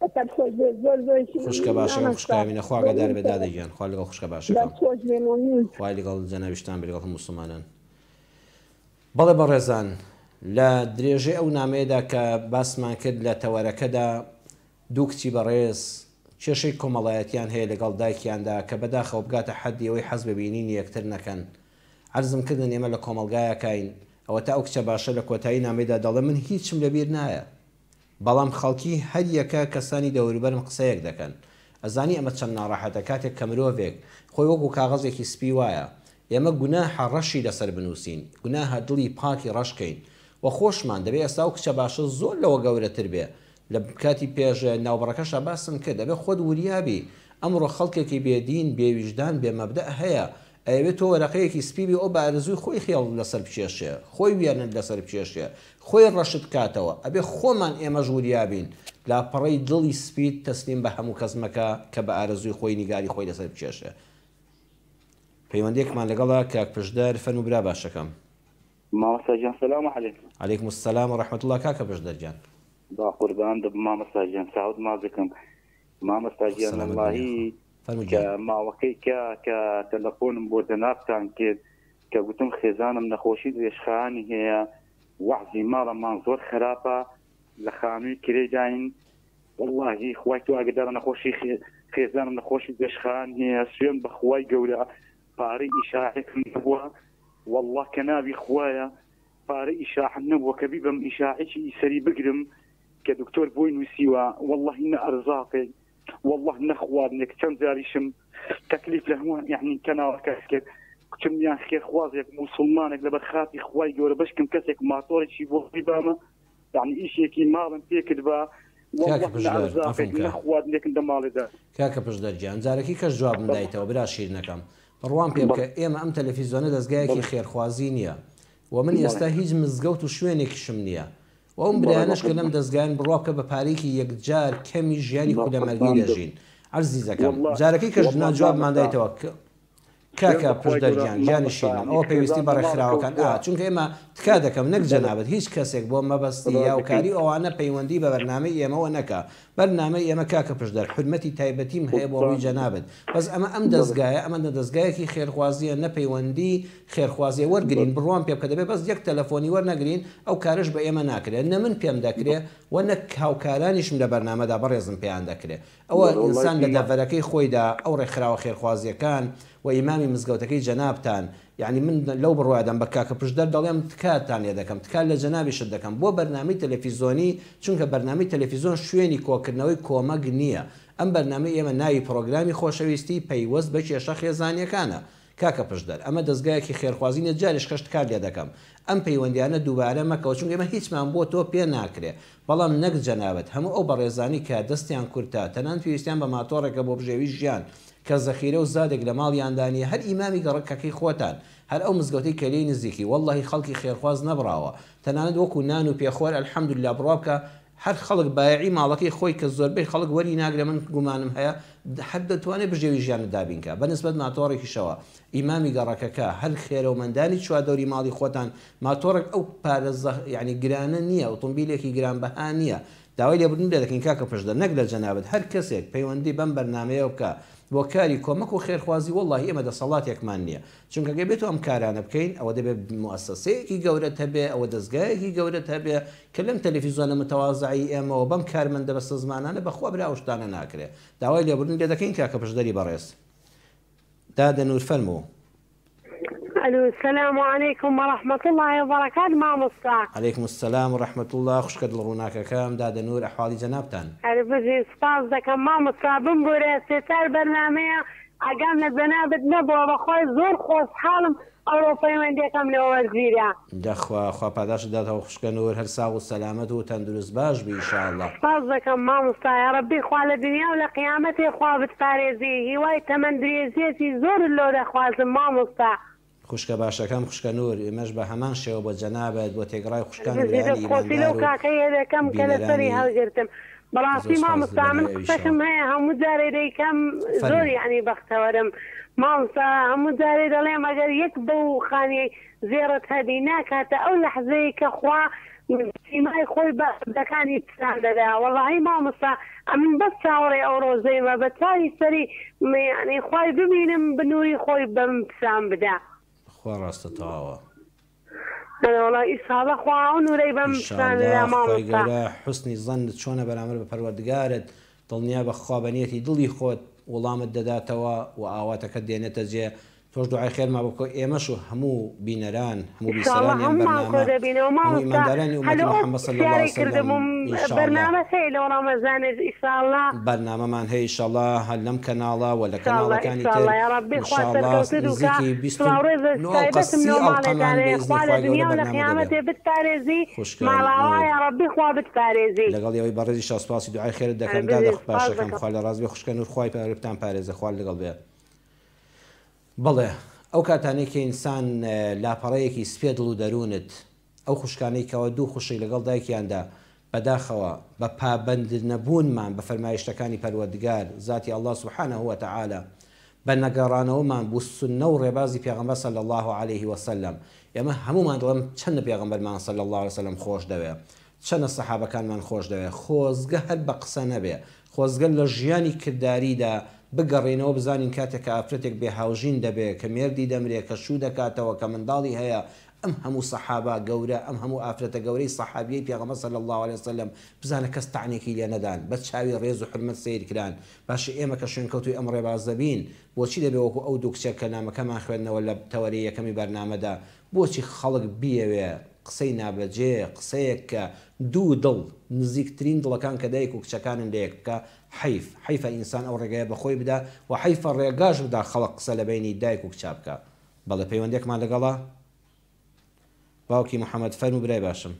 دەستت خۆش بێت زۆر زۆر خوشکە باشەکەم خوشکە مامۆستا ئامینە خوا ئاگادار بێت دادە گیان خوا لەگەڵ خوشکە باشەکەم دەست خۆش بێ مەمنون. خوای لەگەڵ جەنابیشتان بێت لەگەڵ هەموو موسڵمانان. بەڵێ بەڕێزان لە درێژەی ئەو نامەیەدا کە باسمان کرد لە تەوەرەکەدا دوو کچی بەڕێز کێشەی کۆمەڵایەتیان هەیە لەگەڵ دایکیاندا کە بەداخەوە بگاتە حەدی ئەوەی حەز بە بینینی یەکتر نەکەن عەرزم کردن ئێمە لە کۆمەڵگایەکاین ئەوەتا ئەو کچە باشە لە کۆتایی نامەیدا دەڵێ من هیچم لەبیر نایە بەڵام خەڵکی هەریەکە کەسانی دەوروبەرم قسەیەک دەکەن. ئەزانی ئەمە چەند ناڕەحەتە کاتێک کە مرۆڤێک خۆی وەکو کاغەزێکی سپی وایە. ئێمە گوناحە ڕەشی لەسەر بنووسین، گوناهە دڵی پاکی ڕەش کەین. وە خۆشمان، دەبێ ئێستا ئەو کچە باشە زۆر لەوە گەورەتر بێ. لە کاتی پێش ناوبڕەکەشا باسم کرد، ئەبێ خۆت وریا بی. ئەمڕۆ خەڵکێکی بێ دین، بێ ویژدان، بێ مەبدەئ هەیە. ئەیەوێ تۆ وەرەقەیەکی سپی بی ئەو بە ئارەزووی خۆی خێڵ لەسەر بکێشێ، خۆی وێنەت لەسەر بکێشێ، خۆی ڕەشت بکاتەوە، ئەبێ خۆمان ئێمەش وریا بین، لاپەڕەی دڵی سپیت تەسلیم بە هەموو کەس مەکە کە بە ئارەزووی خۆی نیگاری خۆی لەسەر بکێشێ. پەیوەندیەکمان لەگەڵە کاک پشدەر، فەرموو برا باشەکەم. مامۆستا گیان سلام علیکم. علیکم السلام و رحمە اللە کاکە پشدەر گیان. با قوربان دەبم مامۆستا گیان چاوت ماچ دەکەم مامۆستا گیان سەلامەت بن وەڵاهی یاخوا فەرموو کە گیان. ماوەکەی کە کە تەلەفۆنم بۆ جەنابتان کرد کە گوتم خێزانم نەخۆشی درێژخایەنی هەیە وەعزی ماڵەمان زۆر خراپە لە خانووی کرێداین. وەڵاهی خوای تۆ ئاگەدارە نەخۆشی خێزانم نەخۆشی درێژخایەن هەیە سوێن بەخوای گەورە پارەی ئیشاعێکم نەبووە واللە کە ناوی خوایە پارەی ئیشاعم نەبووە کە بیبەم ئیشاعێکی سەری بگرم کە دکتۆر بۆی نووسیوە واللهی نە ئەرزاقێک والله نە خواردنێک چەند جاریشم تەکلیف لە هەموو یعنی کەناڵەکە کرد کچم یان خێرخوازێک موسڵمانێک لەبەر خاتی خوای گەورە بەشکم کەسێک ماتۆرێکی بۆ بیبامە یعنی ئیشێکی ماڵم پێکردبا کاکە پشدەر عەفوم کە. خواردنێکم دە ماڵێدا. کاکە پشدەر گیان جارەکی کەش جوابم دایتەوە برا شیرنەکەم بڕوام پێ بکە ئێمە ئەم تەلەفیزۆنە دەزگایەکی خێرخوازی نیە و من ئێستا هیچ مزگەوت و شوێنێکیشم نیە و ئەوم برایانەش کە لەم دەزگایەن بڕوا بکە بە پارەیەکی یەکجار کەمی ژیانی کولەمەرگی دەژین عەزیزەکەم جارەکەی کەش ناجوابمان دایتەوە کاکە پشدەر گیان گیانی شیرینم ئەوە پەیوەستی بە ڕێکخراوەکان ئا چونکە ئێمە تکا دەکەم نەک جەنابت هیچ کەسێک بۆ مەبەستی یاوکاری و ئەوانە پەیوەندی بە بەرنامەی ئێمەوە نەکا بەرنامەی ئێمە کاکە پشدەر حورمەتی تایبەتیم هەیە بۆ ڕووی جەنابت بەس ئەمە ئەم دەزگایە ئەمە نە دەزگایەکی خێرخوازیە نە پەیوەندی خێرخوازیە وەرگرین بڕوام پێ بکە دەبێ بەس یەک تەلەفۆنی وەرنەگرین ئەو کارەش بە ئێمە ناکرێ نە من پێم دەکرێ وە نە هاوکارانیشم لە بەرنامەدا بەڕێزم پێیان دەکرێ ئەوە ئینسان لە دەڤەرەکەی خۆیدا ئەو ڕێکخراوە خێرخوازیەکان و ئیمامی مزگەوتەکەی جەنابتان یەعنی من لەو بڕوایەدام بە کاکە پشدەر دەڵێم تکاتان لێ دەکەم تکا لە جەنابیشت دەکەم بۆ بەرنامەی تەلەفیزۆنی چونکە بەرنامەی تەلەفیزۆن شوێنی کۆکردنەوەی کۆمەک نیە ئەم بەرنامەی ئێمە ناوی پڕۆگرامی خۆشەویستی پەیوەست بە کێشە خێزانیەکانە کاکە پشدەر ئەمە دەزگایەکی خێرخوازی نیە جارێش کەش تکات لێ دەکەم ئەم پەیوەندیانە دووبارە مەکەوە چونکە ئێمە هیچمان بۆ تۆ پێ ناکرێ بەڵام نەک جەنابت هەموو ئەو بەڕێزانی کە دەستیان کورتە تەنانەت پێویستیان بە ماتۆڕێکە بۆ بژێوی ژیان کە زەخیرە و زادێک لە ماڵیاندا نیە هەر ئیمامی گەڕەکەکەی خۆتان هەر ئەو مزگەوتەی کە لێی نزیکی وەڵڵەهی خەڵکی خێرخواز نەبڕاوە تەنانەت وەکو نان و پێخۆر الحمدللە بڕوا بکە هەر خەڵک بایەعی ماڵەکەی خۆی کە زۆربەی خەڵک وەری ناگرێ من گومانم هەیە هەر دەتوانێ بژێوی ژیانت دابین کا بە نسبەت ماتۆڕێکیشەوە ئیمامی گەڕەکەکە هەر خێرەومەندانی چوادەوری ماڵی خۆتان ماتۆڕێک ئەو پارە زە یانی گرانە نیە ئوتومبیلێکی گران بەها نیە داوای لێبوردن لێ دەکەین کاکە پشدەر نەک لە جەنابت هەر کەسێک پەیوەندی بەم بەرنامەیەوە بکا بۆ کاری کۆمەک و خێرخوازی وەڵاهی ئێمە دەسەڵاتێکمان نیە چونکە گەر بێتو ئەم کارانە بکەین ئەوە دەبێ موئەسەسەیەکی گەورەت هەبێ ئەوە دەزگایەکی گەورەت هەبێ کە لەم تەلەفیزۆنە متەوازعەی ئێمەوە بەم کارمەندە بەستەزمانانە بەخوا برا ئەو شتانە ناکرێ داوای لێبوردن لێ دەکەین کاکە پشدەری بەڕێز دادە نور فەرموو. الو السلام علیکم و رحمة اللە و برکات مامۆستا. علیکم السلام و رحمة اللە خوشکە دڵ ڕووناکەکەم دادە نور ئەحواڵی جەنابتان. هەر بژی سوپاس دەکەم مامۆستا بمبورە سێ چار بەرنامەیە ئاگام لە جەنابت نەبووە بەخوای زۆر خۆشحاڵم ئەوڕۆ پەیوەندیەکەم لۆ وەرگیرا. دەخوا خوا پاداشتت داتەوە خوشکە نور هەر ساغ و سەلامەت و تەندروست باش بی ئیشاڵڵا. سوپاس دەکەم مامۆستا یاڕەبی خوا لە دنیا و لە قیامەتێ خوا بتپارێزی هیوای تەمەن درێژیەکی زۆرت لۆ دەخوازم مامۆستا. خوشکە باشەکەم خوشکە نور ئێمەش بە هەمان شێوە بۆ جەنابت بۆ تێکڕای خوشکان و بژی برایانی دەست خۆشی لەو ئیماندار و کاکەیە دەکەم کە لەسەری بینەرانی هەڵگرتم زۆر بەڕاستی سوپاس مامۆستا من لەبەرەی ئەویشەوە. قسەکم هەیە هەموو جارێ دەیکەم زۆر فەرموو. یەعنی بەختەوەرم مامۆستا هەموو جارێ دەڵێم ئەگەر یەک بەو خانیەی زێڕت هەبی ناکاتە ئەو لەحزەی کە خوا سیمای خۆی بە عەبدەکانی پیشان دەدا وەڵاهی مامۆستا ئەمن بەس چاوەڕێی ئەو ڕۆژەیمە بە چاوی سەری یەعنی خوای ببینم بنوری خۆی بەمن پیشان بدا. خوا ڕاستە تەواوە. ئەرێ وەڵا ئیشاڵا خوا ئەو نورەی بەم پیشان ئیشاڵا دەدا خوای مامۆستا. گەورە حوسنی زەنت چۆنە بەرامبەر بە پەروەردگارت دڵنیابە خوا بە نیەتی دڵی خۆت وڵامت دەداتەوە و ئاواتەکەت دێنێتە جێ تۆش دوعای خێرمان بۆ بکە و ئێمەش و هەموو بینەران هەموو ان شاء اللە بیسەرانی ئەم هەموومان بەرنامە کۆدەبینەوە هەموو مامۆستا ئیماندارانی ئومەتی هەلۆ ئەو محمد صلی اللە علیە پرسیارەی وسلم کردبووم ان شاء اللە بەرنامەت هەیە لۆ ڕەمەزانێش ان شاء اللە. بەرنامەمان هەیە ان شاء اللە هەر لەم کەناڵە و لە ان شاء اللە ان کەناڵەکانی شاء تر اللە یاڕەبی ان خوا شاء اللە سەرکەوتوت بکا نزیکی سڵاو ڕێز 29 ئەڵقە تایبەتم 30 لۆ ئەڵقەمان ماڵێتان بە هەیە ئیزنی خوا لە خوای گەورە دنیا و لە بەرنامە دەبێ قیامەتێ بتپارێزی خوشکە ماڵاوا نور یاڕەبی خوا بتپارێزی. لەگەڵ ئێوەی بەڕێزیشا سوپاسی دوعای خێرت هەر دەکەم دادە بژی سوپاس باشەکەم دەکەم. خوا لە ڕازی بێ خوشکە نور خوای پەروەردگار بتان پارێزێ خوا لەگەڵ بێ. بەڵێ ئەو کاتانەی کە ئینسان لاپەڕەیەکی سپێ دڵ و دەروونت ئەو خوشکانەی کەوا دوو خوشک لەگەڵ دایکیاندا بەداخەوە بە پابەند نەبوونمان بە فەرمایشتەکانی پەروەردگار زاتی اللە سبحانە وتعالی بە نەگەڕانەوەمان بو سوننە و ڕێبازی پێغەمبەر صلی اللە علیه وسلم ئێمە هەموومان دەڵێم چەندە پێغەمبەرمان صلی اللە علیه وسلم خۆش دەوێ چەنە سەحابەکانمان خۆش دەوێ خۆزگە هەر بە قسە نەبێ خۆزگە لە ژیانی کرداریدا بگەڕێینەوە بزانین کاتێک کە ئافرەتێک بێ هاوژین دەبێ کە مێردی دەمرێ کە شوو دەکاتەوە کە منداڵی هەیە. ئەم هەموو سەحابە گەورە، ئەم هەموو ئافرەتە گەورەی سەحابیەی پێغەمبەر صلی اللە علیە وسلم بزانە کەس تەعنێکی لێ نەدان، بە چاوی ڕێز و حورمەت سەیر کران، باشە ئێمە کە شوێنکەوتووی ئەم ڕێبازە بین بۆچی دەبێ وەکو ئەو دوو کچە کە نامەکەمان خوێندنەوە لە تەوەرەی یەکەمی بەرنامەدا بۆچی خەڵک بیەوێ قسەی نابەجێ قسەیەک کە دوو دڵ نزیکترین دڵەکان کە دایک و کچەکانن لەیەک بکا حەیف حەیفە ئینسان ئەو ڕێگایە بەخۆی بدا وە حەیفە ڕێگاش بدا خەڵک قسە لە بەینی دایک و کچا بکا بەڵێ پەیوەندێکمان لەگەڵە باوکی محمد فەرموو برای باشم.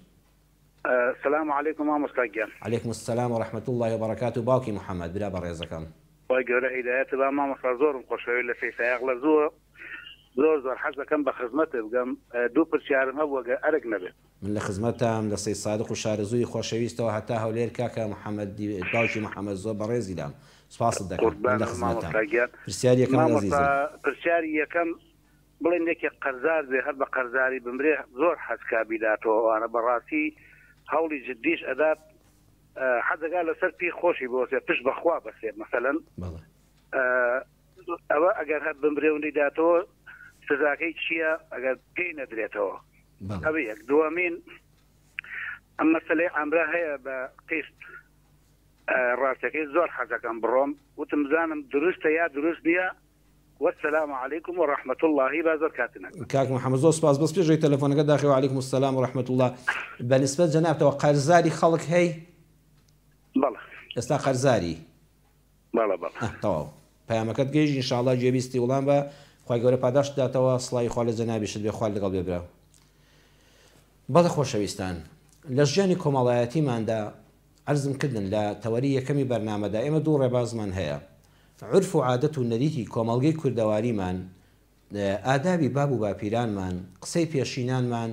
سلام علیکم مامۆستا گیان. علیکم السلام و رحمە اللە و بەرەکاتو باوکی محمد برا بەڕێزەکەم. خوای گەورە هیدایەتت با مامۆستا زۆرم خۆشەوێی لە سەیسایەق لە زووە زۆر زۆر حەزەکەم بە خزمەتت بگەم دوو پرسیارم هەبوو گەر ئەرک نەبێت. من لە خزمەتتام لە سەیدسادق و شارەزووری خۆشەویستەوە هەتا هەولێر کاکە محمد باوکی محمد زۆر بەڕێزی لام سوپاست دەکەم من لە قوربانت خزمەتتام مامۆستا گیان پرسیاری یەکەمت مامۆستا ئەزیزم. پرسیاری یەکەم بڵێن یەکێک قەرزار بێ هەر بە قەرزاری بمرێ زۆر حەز کا بیداتەوە ئەوانە بەڕاستی هەوڵی جدیش ئەدات حەزەکا لەسەر پێی خۆشی بۆسێ پشت بەخوا بەسێ مەسەلەن ئەوە ئەگەر هەر بمرێ و نەیداتەوە سزاکەی چییە ئەگەر پێی نەدرێتەوە ئەوە یەک دووەمین ئەم مەسلەی ئەمرە هەیە بە قیست ڕاستەکەی زۆر حەزەکەم بڕۆم وتم بزانم دروستە یا دروست نییە والسلام علیکم و رحمە اللە با زۆر کاتت نەگرم. کاک محمد زۆر سوپاس بەس پێش ئەوەی تەلەفۆنەکە داخی وعلیکم السلام و رحمە اللە بە نسبەت جەنابتەوە قەرزاری خەڵک هەی؟ بەڵێ. ئێستا قەرزاری؟ بەڵێ بەڵێ. ئە تەواو پەیامەکەت گەیشت ان شاء اللە گوێبیستی وڵام بە خوای گەورە پاداشتت داتەوە سڵاوی خوا لە جەنابیشت بێ خوات لەگەڵ بێ برا. بەڵێ خۆشەویستان لە ژیانی کۆمەڵایەتیماندا عەرزم کردن لە تەوەری یەکەمی بەرنامەدا ئێمە دوو ڕێبازمان هەیە، عورف و عادەت و نەریتی کۆمەڵگەی کوردەواریمان، ئادابی باب و باپیرانمان، قسەی پێشینانمان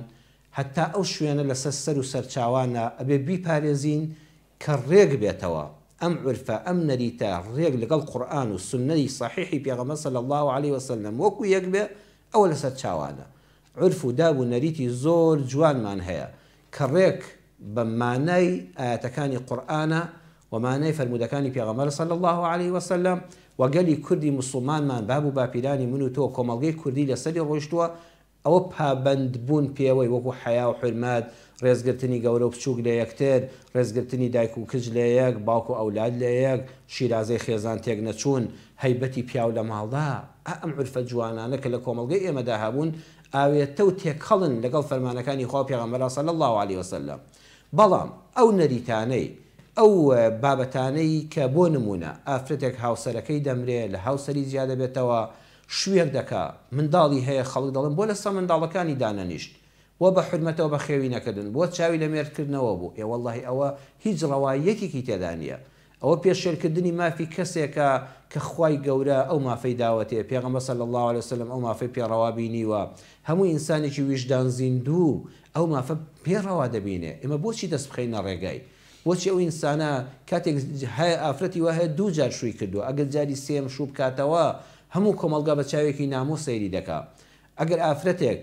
هەتا ئەو شوێنە لەسەر سەر و سەرچاوانە ئەبێ بیپارێزین کە ڕێک بێتەوە ئەم عورفە ئەم نەریتە ڕێک لەگەڵ قورئان و سوننەی سەحیحی پێغەمبەر صلی اللە علیە وسلم وەکو یەک بێ ئەوە لەسەر چاوانە. عورف و داب و نەریتی زۆر جوانمان هەیە کە ڕێک بە مانای ئایەتەکانی قورئانە و مانای فەرموودەکانی پێغەمبەر صلی اللە علیە وسلم و گەلی کوردی موسڵمانمان باب و باپیرانی من و تۆ کۆمەڵگەی کوردی لەسەری ڕۆیشتووە ئەوە پابەند بوون پێوەی وەکو حەیا و حورمەت، ڕێزگرتنی گەورە و بچووک لە یەکتر، ڕێزگرتنی دایک و کچ لە یەک، باوک و ئەولاد لە یەک، شیرازەی خێزان تێک نەچوون، هەیبەتی پیاو لە ماڵدا، ئا ئەم عورفە جوانانە کە لە کۆمەڵگەی ئێمەدا هەبوون ئاوێتە و تێکەڵن لەگەڵ فەرمانەکانی خوا و پێغەمبەرا صلی اللە علیە وسلم. بەڵام ئەو نەریتانەی، ئەو بابەتانەی کە بۆ نموونە ئافرەتێک هاوسەرەکەی دەمرێ لە هاوسەری جیا دەبێتەوە، شویەک دەکا منداڵی هەیە خەڵک دەڵێن بۆ لەسەر منداڵەکانی دانەنیشت بۆ بە حورمەتەوە بەخێوی نەکردن بۆ چاوی لە مێرد کردنەوە بوو ئێ وەڵاهی ئەوە هیچ ڕەواییەتێکی تێدا نیە ئەوە پێشێلکردنی مافی کەسێکە کە خوای گەورە ئەو مافەی داوەتێ پێغەمبەر صلی اللە علیە وسلم ئەو مافەی پێ ڕەوا بینیوە هەموو ئینسانێکی ویژدان زیندوو ئەو مافە پێ ڕەوا دەبینێ ئێمە بۆچی دەست بخەینە ڕێگای بۆچی ئەو ئینسانە کاتێک هەیە ئافرەتی وا هەیە دوو جار شووی کردووە ئەگەر جاری سێیەم شوو بکاتەوە هەموو کۆمەڵگا بە چاوێکی نامۆ سەیری دەکا ئەگەر ئافرەتێک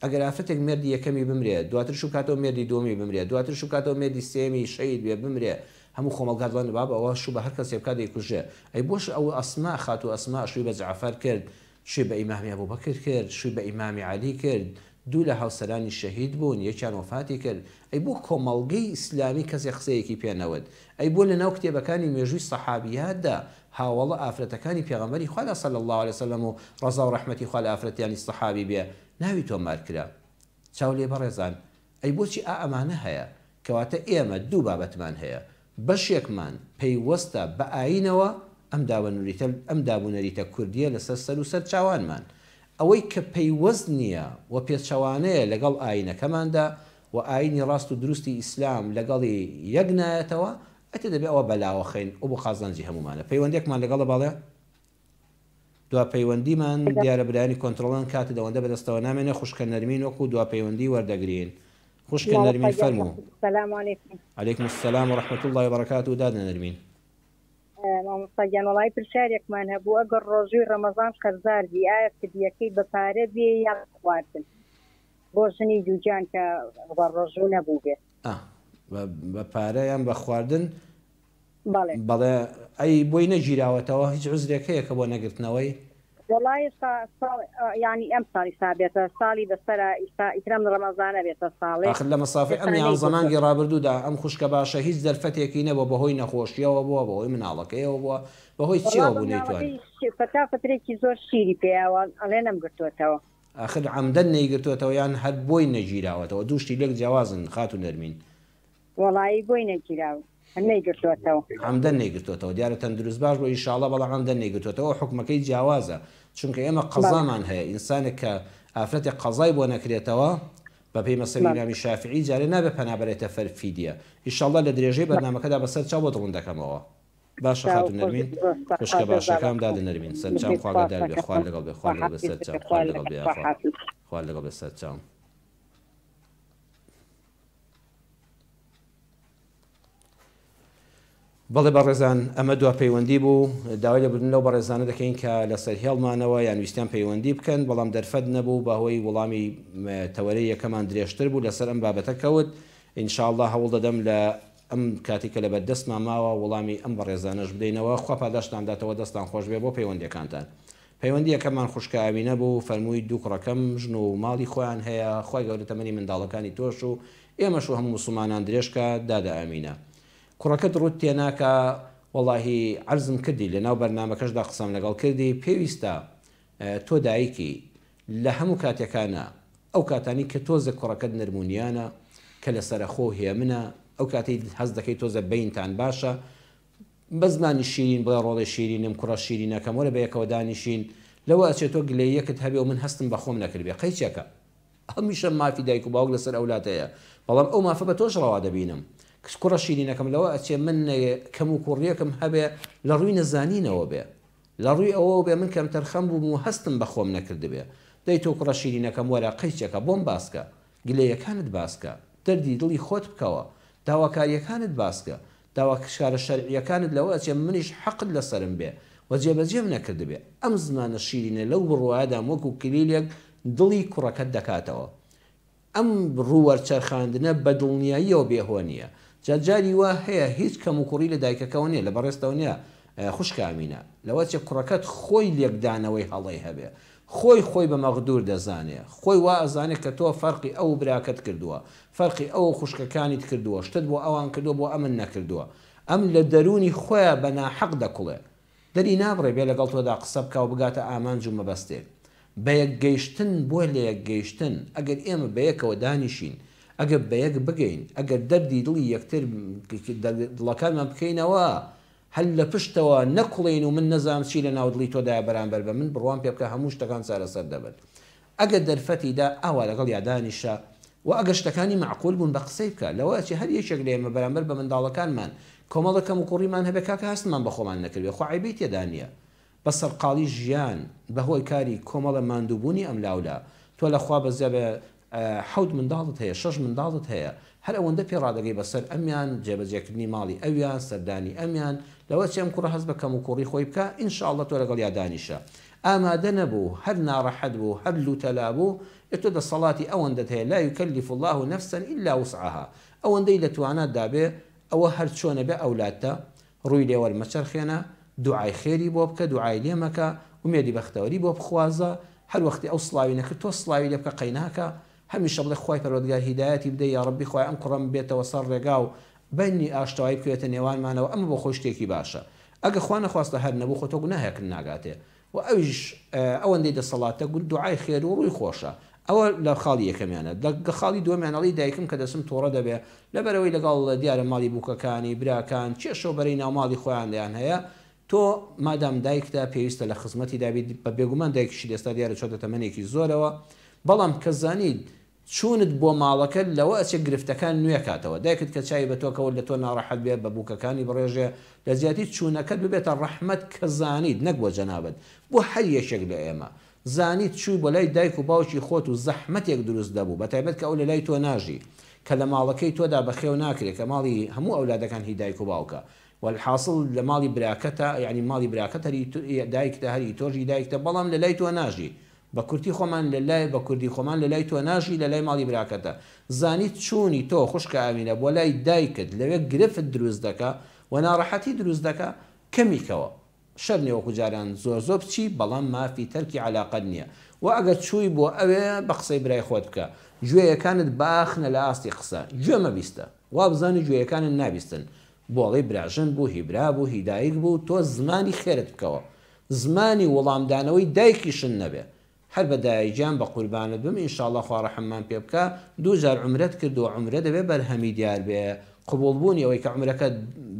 ئەگەر ئافرەتێک مێردی یەکەمی بمرێ دواتر شوو بکاتەوە مێردی دووەمی بمرێ دواتر شوو بکاتەوە مێردی سێیەمی شەهید بێ بمرێ هەموو کۆمەڵگا دەڵێن بابە ئەوە شوو بە هەر کەسێ بکات دەیکوژێ ئەی بۆش ئەو ئەسما خاتوو ئەسما شووی بە جەعفەر کرد شووی بە ئیمامی ئەبوبەکر کرد، شووی بە ئیمامی عەلی کرد، دوو لە هاوسەرانی شەهید بوون، یەکیان وەفاتی کرد، ئەی بۆ کۆمەڵگەی ئیسلامی کەسێک قسەیەکی پێ نەوت؟ ئەی بۆ لەناو کتێبەکانی مێژووی سەحابیاتدا هاوەڵە ئافرەتەکانی پێغەمبەری خوادا صلی اللە علیە وسلم و ڕەزا و ڕەحمەتی خوا لە ئافرەتانی سەحابی بێ ناوی تۆمار کرا؟ چاو لێ بەڕێزان ئەی بۆچی ئا ئەمانە هەیە؟ کەواتە ئێمە دوو بابەتمان هەیە، بەشێکمان پەیوەستە بە ئایینەوە، ئەم داوەنریتە ئەم دابونەریتە کوردییە لەسەر سەر و سەر چاوانمان. ئەوەی کە پەیوەست نییە و پێچەوانەیە لەگەڵ ئایینەکەماندا و ئایینی ڕاست و دروستی ئیسلام لەگەڵی یەک نایەتەوە، ئەتێ دەبێ ئەوە بەلاوە خەین و بۆ قازانجی هەموومانە. پەیوەندییەکمان لەگەڵە بەڵێ؟ دوا پەیوەندیمان دیارە برایانی کۆنترۆڵن کاتت ئەوەندە بەدەستەوە نامێنێ خوشکە نەرمین وەکو دوا پەیوەندی وەردەگرین خوشکە نەرمین فەرموو. سلام علیکم. علیکم السلام و رحمة اللە و بەرەکاته دادە نەرمین. مامۆستا گیان وەڵایی پرسیارێکمان هەبوو ئەگەر ڕۆژووی ڕەمەزان قەرزار بی ئایا فدیەکەی بە پارە بێ یا بە خواردن بۆ ژنی دووگیان کە بە ڕۆژوو نەبووبێ؟ ئا بە پارە یان بە خواردن بەڵێ. بەڵێ ئەی بۆی نەگیراوەتەوە هیچ عوزرێک هەیە کە بۆ نەگرتنەوەی؟ وەڵا ئێستا ساڵ یانی ئەم ساڵ ئیستا بێتە ساڵی بەسەرا ئیستا ئیتر ئەم ڕەمەزانە بێتە ساڵێ ئاخر لە مەسافەی ئێستا ئەم یانزە مانگی نەیگرتۆتەوە. ڕابردوودا ئەم خوشکە باشە هیچ دەرفەتێکی نەبووە بەهۆی نەخۆشیەوە بووە بەهۆی مناڵەکەیەوە بووە بەهۆی وەڵا چیەوە بە بوو نەیتوانی. مناڵەکەی فەتا فەترێکی زۆر شیری پێیاوە ئەڵێ نەمگرتۆتەوە. ئاخر عەمدەن نەیگرتۆتەوە یان هەر بۆی نەگیراوەتەوە دوو شتی لێک جیاوازن خاتوو نەرمین. وەڵایی بۆی نەگیراوە هەر نەیگرتۆتەوە. عەمدەن نەیگرتۆتەوە دیارە تەندروست باش بوە ئیشاڵا بەڵام عەمدەن نەیگرتۆتەوە حوکمەکەی جیاوازە چونکە ئێمە بەڵێ. قەزامان هەیە ئینسانێک کە ئافرەتێک قەزای بۆ نەکرێتەوە بە پێی مەسەبی بەڵێ. ئیمامی شافعی جارێ نابێ پەنا بەرێتە فەر فیدیە ئیشاڵا لە درێژەی بەرنامەکەدا بەسەر چاو بۆت ڕوون دەکەمەوە باشە چاو خاتوو خۆش نەرمین زۆر سوپاس خوشکە خوا باشەکەم جەزا دادە نەرمین سەرچاوم بژیت خوا خوا گەدار بێ سەکەتم خوات لەگەڵ بێ خوا خوات لەگەڵ بێ حافیزت سەرچاوم بێ خوا خوات لەگەڵ لەگەڵ بێ خوا یاخوا حافیز. خوات لەگەڵ بێ سەرچاوم. بەڵێ بەڕێزان ئەمە دوا پەیوەندی بوو، داوای لێبوردن لەو بەڕێزانە دەکەین کە لەسەر هێڵمانەوە یان ویستیان پەیوەندی بکەن بەڵام دەرفەت نەبوو بەهۆی وڵامی تەوەرەی یەکەمان درێژتر بوو لەسەر ئەم بابەتە کەوت ان شاء اللە هەوڵ دەدەم لە ئەم کاتی کە لەبەردەستمان ماوە وڵامی ئەم بەڕێزانەش بدەینەوە خوا پاداشتان داتەوە دەستان خۆش بێ بۆ پەیوەندیەکانتان. پەیوەندی یەکەممان خوشکە ئاوینە بوو فەرمووی دوو کوڕەکەم ژن و ماڵی خۆیان هەیە خوای گەورە تەمەنی منداڵەکانی تۆش و ئێمەش و هەموو موسڵمانان درێژ کا دادە ئامینە کوڕەکەت ڕووت تێناکا وەڵاهی عەرزم کردی لەناو بەرنامەکەشدا قسەم لەگەڵ کردی پێویستە تۆ دایکی لە هەموو کاتێکانا ئەو کاتانی کە تۆزێک کوڕەکەت نەرم و نیانە کە لەسەرەخۆ و هێمنە ئەو کاتەی هەست دەکەی تۆزێ بەینتان باشە بە زمانی شیرین بڵێ ڕۆڵەی شیرینم، کوڕە شیرینەکەم، وەرە بەیەکەوە دانیشین، لەوە ئەچێ تۆ گلەییەکت هەبێ و من هەستم بە خۆم نەکردبێ، قەیچێکە. هەمیشە مافی دایک و باوک لەسەر ئەولاد هەیە، بەڵام ئەو مافە بە تۆش ڕەوا دەبینم. کچ کوڕە شیرینەکەم، لەوە ئەچێ من کەموکوڕییەکم هەبێ لە ڕووی نەزانینەوە بێ، لە ڕووی ئەوەوە بێ من کەمتەرخەم بووم و هەستم بە خۆم نەکردبێ. دەی تۆ کوڕە شیرینەکەم وەرە قەیچێکە بۆم باسکە، گلەیەکانت باسکە، دەردی دڵی خۆت بکەوە، داواکارییەکانت باسکە، داواکارە شەرعییەکانت لەوە ئەچێ منیش حەقت لەسەرم بێ و جێبەجێم نەکردبێ. ئەم زمانە شیرینە لەو بڕوایەدام وەکو کلیلێک دڵی کوڕەکەت دەکاتەوە. ئەم ڕوو وەرچەرخاندنە بە دڵنیاییەوە بێ هۆ نییە. جا جاری وا هەیە هیچ کەموکوڕی لە دایکەکەوە نییە، لە بەڕێزتەوە نییە خوشکە ئامینە. لەوە ئەچێ کوڕەکەت خۆی لێکدانەوەی هەڵەی هەبێ. خۆی خۆی بە مەغدور دەزانێ. خۆی وا ئەزانێ کە تۆ فەرقی ئەو و براکەت کردووە. فەرقی ئەو و خوشکەکانیت کردووە. شتت بۆ ئەوان کردووە بۆ ئەمن نەکردووە. ئەم لە دەروونی خۆیا بە ناحەق دەکوڵێ. دەری نابڕێ بێ لەگەڵ تۆدا قسە بکا و بگاتە ئامانج و مەبەستێک. بەیەک گەیشتن بۆ لەیەک گەیشتن، ئەگەر ئێمە بەیەکەوە دانیشین، ئەگەر بەیەک بگەین، ئەگەر دەردی دڵی یەکتر دڵەکانمان بکەینەوە، هەر لە پشتەوە نەکوڵێین و من نەزانم چی لە ناو دڵی تۆدایە بەرامبەر بە من، بڕوام پێ بکە هەموو شتەکان چارەسەر دەبن. ئەگەر دەرفەتی دا ئاوا لەگەڵیا دانیشە و ئەگەر شتەکانی مەعقول بوون بە قسەی بکە. لەوە ئەچێ هەر یەکێک لە ئێمە بەرامبەر بە منداڵەکانمان کۆمەڵێک کەموکوڕیمان هەبێ کاکە هەستمان بە خۆمان نەکردبێ خۆ عەیبەی تێدا نییە بە سەرقاڵی ژیان بە هۆی کاری کۆمەڵە ماندووبوونی ئەملاولا تۆ لە خوا بەزیابێ حەوت منداڵت هەیە، شەش منداڵت هەیە، هەر ئەوەندە پێ ڕادەگەی بەسەر ئەمیان، جێبەجێکردنی ماڵی ئەویان، سەردانی ئەمیان، لەوە چی ئەم کوڕە هەست بە کەموکوڕی خۆی بکا، ان شاء اللە تۆ لەگەڵیا دانیشە. ئامادە نەبوو، هەر ناڕەحەت بوو، هەر لوتەلا بوو، ئێ تۆ دەسەڵاتی ئەوەندەت هەیە، لا یکلف اللە نفسا الا وسعها، ئەوەندەی لە تواناتدا بێ، ئەوە هەر چۆنە بێ ئەولادتە، ڕووی لێ وەرمەچەرخێنە، دوعای خێری بۆ بکە، دوعای لێ مەکە، ئومێدی بەختەوەری بۆ بخوازە، هەر وەختی ئەو سڵاوی نەکرد تۆ سڵاوی لێ بکە قەیناکە، هەمیشە بڵێ خوای پەروەردگار هیدایەتی بدەی یاڕەبی خوایە ئەم کوڕەم بێتەوە سەر ڕێگا و بەینی ئاشتەوایی بکەوێتە نێوانمانەوە ئەمە بۆ خۆی شتێکی باشە ئەگە خوا نەخواستە هەر نەبوو خۆ تۆ گوناهێکت ناگاتێ و ئەویش ئەوەندەی دەسەڵاتە گوت دوعای خێر و ڕووی خۆشە ئەوە لە خاڵی یەکەمیانە لە خاڵی دووەمیان ئەڵێی دایکم کە دەچم توڕە دەبێ لەبەرئەوەی لەگەڵ دیارە ماڵی بووکەکانی براکان کێشە و بەرەی ناوماڵی خۆیاندیان هەیە تۆ مادام دایکتە پێویستە لە خزمەتیدا بیت بە بێگومان دایکیشت ئێستا دیارە چۆتە تەمەنێکی زۆرەوە بەڵام کە زانیت چوونت بۆ ماڵەکە لەوە ئەچێ گرفتەکان نوێ کاتەوە دایکت کە چاوی بە تۆ کەوت لە تۆ ناڕەحەت بێ بە بووکەکانی بڕێژێ لە جیاتی چوونەکەت ببێتە ڕەحمەت کە زانیت نەک بۆ جەنابت بۆ هەر یەکێک لە ئێمە زانیت چووی بۆ لای دایک و باوکی خۆت و زەحمەتێک دروست دەبوو بەتایبەت کە ئەو لە لای تۆ ناژی کە لە ماڵەکەی تۆدا بەخێو ناکرێ کە ماڵی هەموو ئەولادەکان هی دایک و باوکە وەلحاسڵ لە ماڵی براکەتە یانی ماڵی براکەت هەر هی دایکتە هەر هی تۆش هی دایکتە بەڵام لە لای تۆ ناژی بە کورتی خۆمان لە لای بە کوردی خۆمان لە لای تۆ ناژی لە لای ماڵی براکەتە زانیت چوونی تۆ خوشکە ئامینە بۆ لای دایکت لەوێ گرفت دروست دەکا و ناڕەحەتی دروست دەکا کەمی کەوە. شەرت نیە وەکو جاران زۆر زۆر بچی بەڵام مافی تەرکی عەلاقەت نیە وە ئەگەر چووی بۆ ئەوێ بە قسەی برای خۆت بکە گوێیەکانت باخنە لە ئاستی قسە گوێ مەبیستە وابزانە گوێیەکانت نابیستن بۆڵەی براژن بوو هی برا بوو هی دایک بوو تۆ زمانی خێرت بکەوە زمانی وڵامدانەوەی دایکیشت نەبێ هەر بە دایە گیان بە قوربانت بم ئینشاڵا خوا ڕەحممان پێ بکا دوو جار عومرەت کردووە عومرە دەبێ بەرهەمی دیار بێ قبوڵ بوونی ئەوەی کە عومرەکەت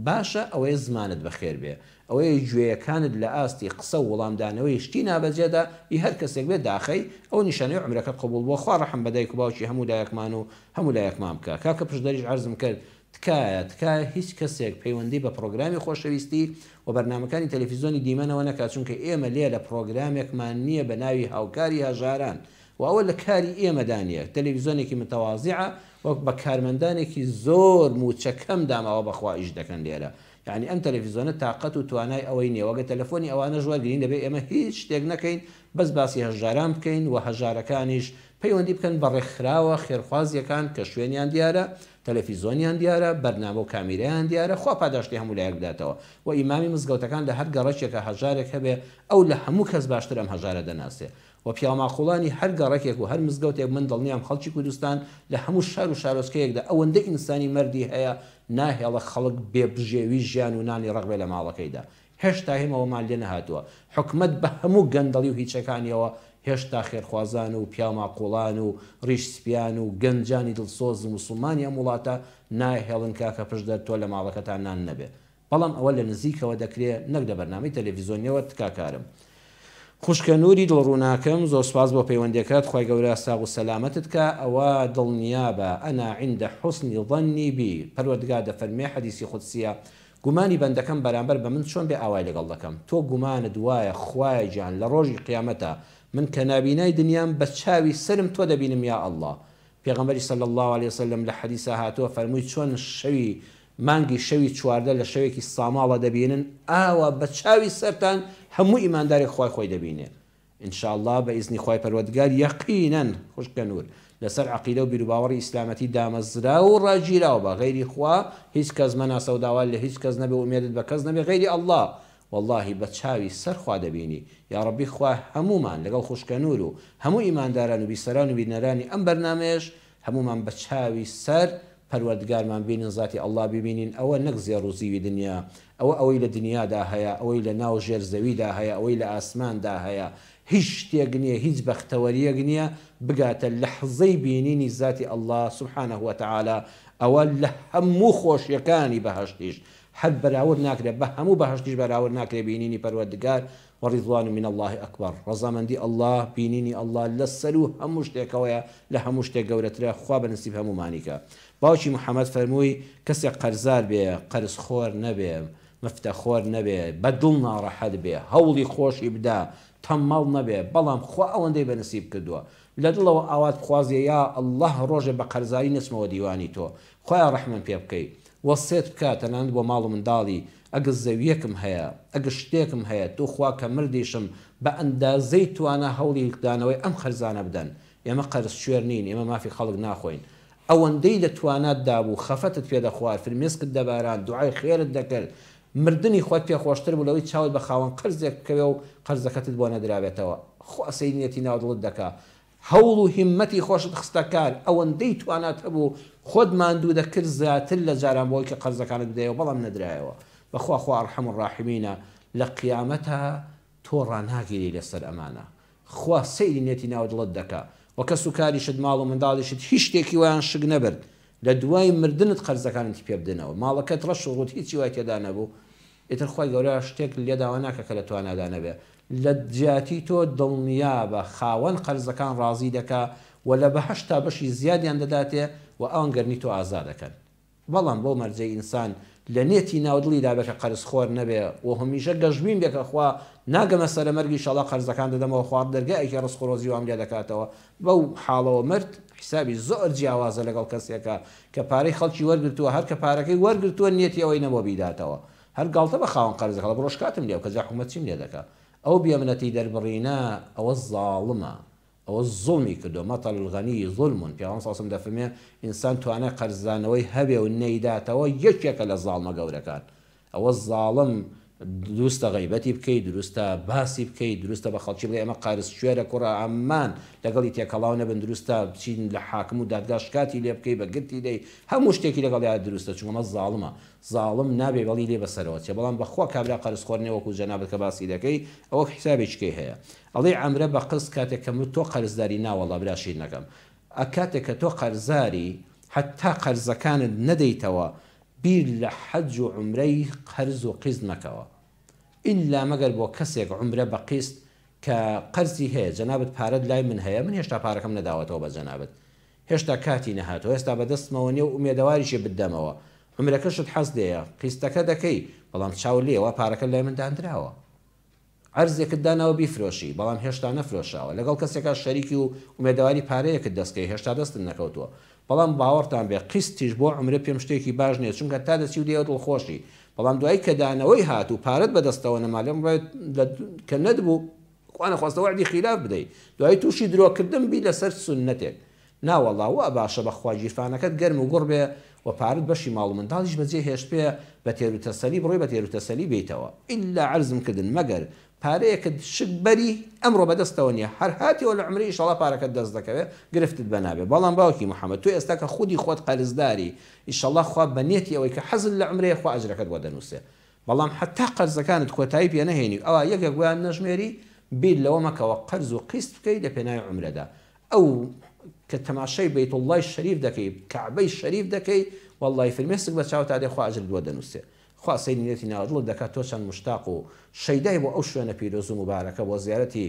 باشە ئەوەیە زمانت بەخێر بێ ئەوەیە گوێیەکانت لە ئاستی قسە و وڵامدانەوەی شتی نابەجێدا ی هەر کەسێک بێ داخەی ئەوە نیشانەی عومرەکەت قبوڵ بووە خوا ڕەحم بە دایک و باوکی هەموو لایەکمان و هەموو لایەکمان بکا کاکە پشدەریش عەرزم کرد تکایە تکایە هیچ کەسێک پەیوەندی بە پڕۆگرامی خۆشەویستی و بەرنامەکانی تەلەفیزۆنی دیمەنەوە نەکات چونکە ئێمە لێرە پڕۆگرامێکمان نیە بە ناوی هاوکاری هەژاران و ئەوە لە کاری ئێمەدا نیە تەلەفیزۆنێکی متەوازیعە و بە کارمەندانێکی زۆر موچە کەم داماوە بەخوا ئیش دەکەن لێرە یەعنی ئەم تەلەفیزۆنە تاقەت و توانای ئەوەی نیە وەگە تەلەفۆنی ئەوانەش وەرگرین دەبێ ئێمە هیچ شتێک نەکەین بەس باسی هەژاران بکەین و هەژارەکانیش پەیوەندی بکەن بە ڕێکخراوە خێرخوازیەکان کە شوێنیان دیارە تەلەفیزۆنیان دیارە، بەرنامە و کامیرایان دیارە، خوا پاداشتی هەموو لایەک بداتەوە. وە ئیمامی مزگەوتەکان لە هەر گەڕەکێکا هەژارێک هەبێ ئەو لە هەموو کەس باشتر ئەم هەژارە دەناسێ. وە پیاوماقوڵانی هەر گەڕەکێک و هەر مزگەوتێک من دڵنیام خەڵکی کوردستان لە هەموو شار و شارۆچکەیەکدا ئەوەندە ئینسانی مەردی هەیە ناهێڵە خەڵک بێ بژێوی ژیان و نانی ڕەق بێ لە ماڵەکەیدا. هێشتا هێم ئەوەمان لێ نەهاتووە. حکومەت بە هەموو گەندەڵی و هیچەکانیەوە هێشتا خێرخوازان و پیاوماقوڵان و ڕیش سپیان و گەنجانی دڵسۆز و موسڵمانی ئەم وڵاتە ناهێڵن کاکە پشدەر تۆ لە ماڵەکەتا نان نەبێ. بەڵام ئەوە لە نزیکەوە دەکرێ نەک لە بەرنامەی تەلەفیزۆنیەوە تکاکارم. خوشکە نوری دڵ ڕووناکم زۆر سوپاس بۆ پەیوەندیەکەت خوای گەورە ساغ و سەلامەتت کا ئەوە دڵنیابە انا عند حسن ظنی بی پەروەردگار دەفەرموێ حەدیسی قودسیە گومانی بەندەکەم بەرامبەر بە من چۆن بێ ئاوای لەگەڵ دەکەم تۆ گومانت وایە خوایە گیان لە ڕۆژی قیامەتا من کە نابینای دنیام بە چاوی سەرم تۆ دەبینم یا اللە پێغەمبەری صلی اللە علیە وسلم لە حەدیسا هاتووە فەرمووی چۆن شەوی مانگی شەوی 14 لە شەوێکی ساماڵە دەبینن ئاوا بە چاوی سەرتان هەموو ئیماندارێک خوای خۆی دەبینێ ان شاء اللە بە ئیزنی خوای پەروەردگار یەقینەن خوشکە نور لەسەر عەقیدە و بیروباوەڕی ئیسلامەتی دامەزراو و ڕاگیراو بە غەیری خوا هیچ کەس مەناسە و داوات لە هیچ کەس نەبێ و ئومێدت بە کەس نەبێ غەیری اللە وەڵاهی بە چاوی سەر خوا دەبینی یاڕەبی خوا هەموومان لەگەڵ خوشکە نور و هەموو ئیمانداران و بیسەران و بینەرانی ئەم بەرنامەیەش هەموومان بە چاوی سەر پەروەردگارمان بینن زاتی اللە ببینین ئەوە نەک زێڕ و زیوی دنیا ئەوە ئەوەی لە دنیادا هەیە ئەوەی لە ناو ژێر زەویدا هەیە ئەوەی لە ئاسماندا هەیە هیچ شتێک نیە هیچ بەختەوەریەک نیە بگاتە لەحزەی بینینی زاتی اللە سبحانە وتعالی ئەوە لە هەموو خۆشیەکانی بەهەشتیش هەر بەراورد ناکرێت بە هەموو بەهەشتیش بەراورد ناکرێت بینینی پەروەردگار ورضوان من اللە اکبر ڕەزامەندی اللە بینینی اللە لە سەروو هەموو شتێکەوەیە لە هەموو شتێک گەورەترە خوا بە نسیب هەموومانی کا باوکی محمد فەرمووی کەسێک قەرزار بێ قەرز خۆر نەبێ مفتە خۆر نەبێ بە دڵ ناڕەحەت بێ هەوڵی خۆشی بدا تەممەڵ نەبێ بەڵام خوا ئەوەندەی بە نسیب کردووە لە دڵەوە ئاوات بخوازێ یا اللە ڕۆژێ بە قەرزاری نەچمەوە دیوانی تۆ خوایە ڕەحمم پێ بکەی وەسێت بکە تەنانەت بۆ ماڵ و منداڵی ئەگە زەویەکم هەیە ئەگە شتێکم هەیە توخوا کە مردیشم بە ئەندازەی توانا هەوڵی دانەوەی ئەم قەرزانە بدەن ئێمە قەرز کوێر نین ئێمە مافی خەڵک ناخۆین ئەوەندەی لە تواناتدا بوو خەفەتت پێ دەخوارد فرمێسکت دەباراند دوعای خێرت دەکرد مردنی خۆت پێ خۆشتر بوو لەوەی چاوت بە خاوەن قەرزێک بکەوێ و قەرزەکەتت بۆ نەدرابێتەوە خوا سەیری نیەتی ناو دڵت دەکا هەوڵ و هیممەتی خۆشت خستە کار، ئەوەندەی توانات هەبوو خۆت ماندوو دەکرد زیاتر لە جاران بۆی کە قەرزەکانت بدەیەوە بەڵام نەدرایەوە بەخوا خوا ارحم الراحمینە لە قیامەتا تۆ ڕاناگیرێی لەسەر ئەمانە خوا سەیری نێتی ناو دڵت دەکا وە کەس و کاریشت ماڵ و منداڵیشت هیچ شتێکی وایان شک نەبرد لە دوای مردنت قەرزەکانتی پێ بدەنەوە ماڵەکەت ڕەش و ڕووت هیچی وای تێدا نەبوو ئیتر خوای گەورە شتێک لێ داوا ناکا کە لە توانادا نەبێ لە جیاتی تۆ دڵنیابە خاوەن قەرزەکان ڕازی دەکا و لە بەهەشتا بەشی زیادیان دەداتێ و ئەوان گەرمی تۆ ئازا دەکەن بەڵام بەو مەرجەی ئینسان لە نێتی ناو دڵیدا بێ کە قەرز خۆر نەبێ و هەمیشە گەشبین بێ کە خوا ناگەمە سەرە مەرگ ئیشەڵا قەرزەکان دەدەمەوە خوا دەرگایەکی ڕزق و ڕۆزی وام لێ دەکاتەوە بەو حاڵەوە مرد حیسابی زۆر جیاوازە لەگەڵ کەسێکا کە پارەی خەڵکی وەرگرتووە هەر کە پارەکەی وەرگرتووە نیەتی ئەوەی نەبووە بیداتەوە هەر گاڵتە بە خاوەن قەرزەکە ئەڵێ بڕۆ شکاتم لێ بکە جا حکومەت چیم لێ دەکا ئەو بێمنەتی دەربڕینە ئەوە زاڵمە ئەوە زوڵمی کردووە مطل الغنی ظلم پێغەمبەر صلی اللە علیە وسلم دەفەرموێ ئینسان توانای قەرزدانەوەی هەبێ و نەیداتەوە یەکێکە لە زاڵمە گەورەکان ئەوە زاڵم. دروستە غەیبەتی بکەی، دروستە باسی بکەی، دروستە بە خەڵکی بڵێی ئەمە قارس کوێرە کوڕە ئەمان لەگەڵی تێکەڵاو نەبن، دروستە بچین لە حاکم و دادگا شکاتی لێ بکەی بە گرتی دەی، هەموو شتێکی لەگەڵیا دروستە چونکە ئەمە زاڵمە، زاڵم نابێ بەڵی لێ بەسەرەوە چێ، بەڵام بەخوا کابرا قەرز خۆر نیە وەکو جەنابت کە باسی دەکەی ئەوە حیسابێکی کەی هەیە ئەڵێی عەمرە بە قست کاتێک کە تۆ قەرزداری ناوەڵا برا شیرنەکەم ئە کاتێک کە تۆ قەرزاری هەتا قەرزەکانت نەدەیتەوە بیر لە حەج و عومرەی قەرز و قیست مەکەوە ئیلا مەگەر بۆ کەسێک عومرە بە قیست کە قەرزی هەیە جەنابت پارەت لای من هەیە من هێشتا پارەکەم نەداوەتەوە بە جەنابت هێشتا کاتی نەهاتوە ئێستا بەدەستمەوە نیە و ئومێدەواریشی بتدەمەوە عومرەکەشت حەز لێیە قیستەکە دەکەی بەڵام چاو لێیە وا پارەکەت لای من داندراوە عەرزێکت داناوە بیفرۆشی بەڵام هێشتا نەفرۆشراوە، لەگەڵ کەسێکا شەریکی و ئومێدەواری پارەیەکت دەست کەوێ هێشتا دەستت نەکەوتووە، بەڵام باوەڕتان بێ قیستیش بۆ عومرە پێم شتێکی باش نیە چونکە تا دەچی و دێیەوە دڵخۆشی بەڵام دوایی کە دانەوەی هات و پارەت بەدەستەوە نەما لەم ڕێ لە کە نەدبوو خوا نەخواستە وەعدی خیلاف بدەی دوایی توشی درۆکردن بی لەسەر سوننەتێک ناوەڵا وا باشە بەخوا گیرفانەکەت گەرم و گوڕ بێ و پارەت بەشی ماڵ و منداڵیش بەجێ هێشتبێ بە تێروتەسەلی بڕۆی بە تێروتەسەلی بێیتەوە ئیلا عەرزم کردن مەگەر پارەیەکت شک بەری ئەمڕۆ بەدەستەوە نیە هەر هاتیەوە لە عومرە ئیشەڵا پارەکەت دەست دەکەوێ گرفتت بە نابێ بەڵام باوکی محمد تۆ ئێستا کە خودی خۆت قەرزداری ئیشەڵا خوا بە نیەتی ئەوەی کە حەزت لە عومرەیە خوا ئەجرەکەت بۆ دەنوسێ بەڵام هەتا قەرزەکانت کۆتایی پێ نەهێنی و ئەوا یەک یەک بۆیان نەژمێری بیر لەوە مەکەوە قەرز و قیست بکەی لە پێناوی عومرەدا ئەو کە تەماشای بەیت اللە ی شەریف دەکەی کەعبەی شەریف دەکەی وەڵڵاهی فرمێسک بە چاوتا دێ خوا ئەجرت بۆ دەنووسێ خوا سەیری نێتی ناو دڵت دەکات تۆ چەند موشتاق و شەیدای بۆ ئەو شوێنە پیرۆز و موبارەکە بۆ زیارەتی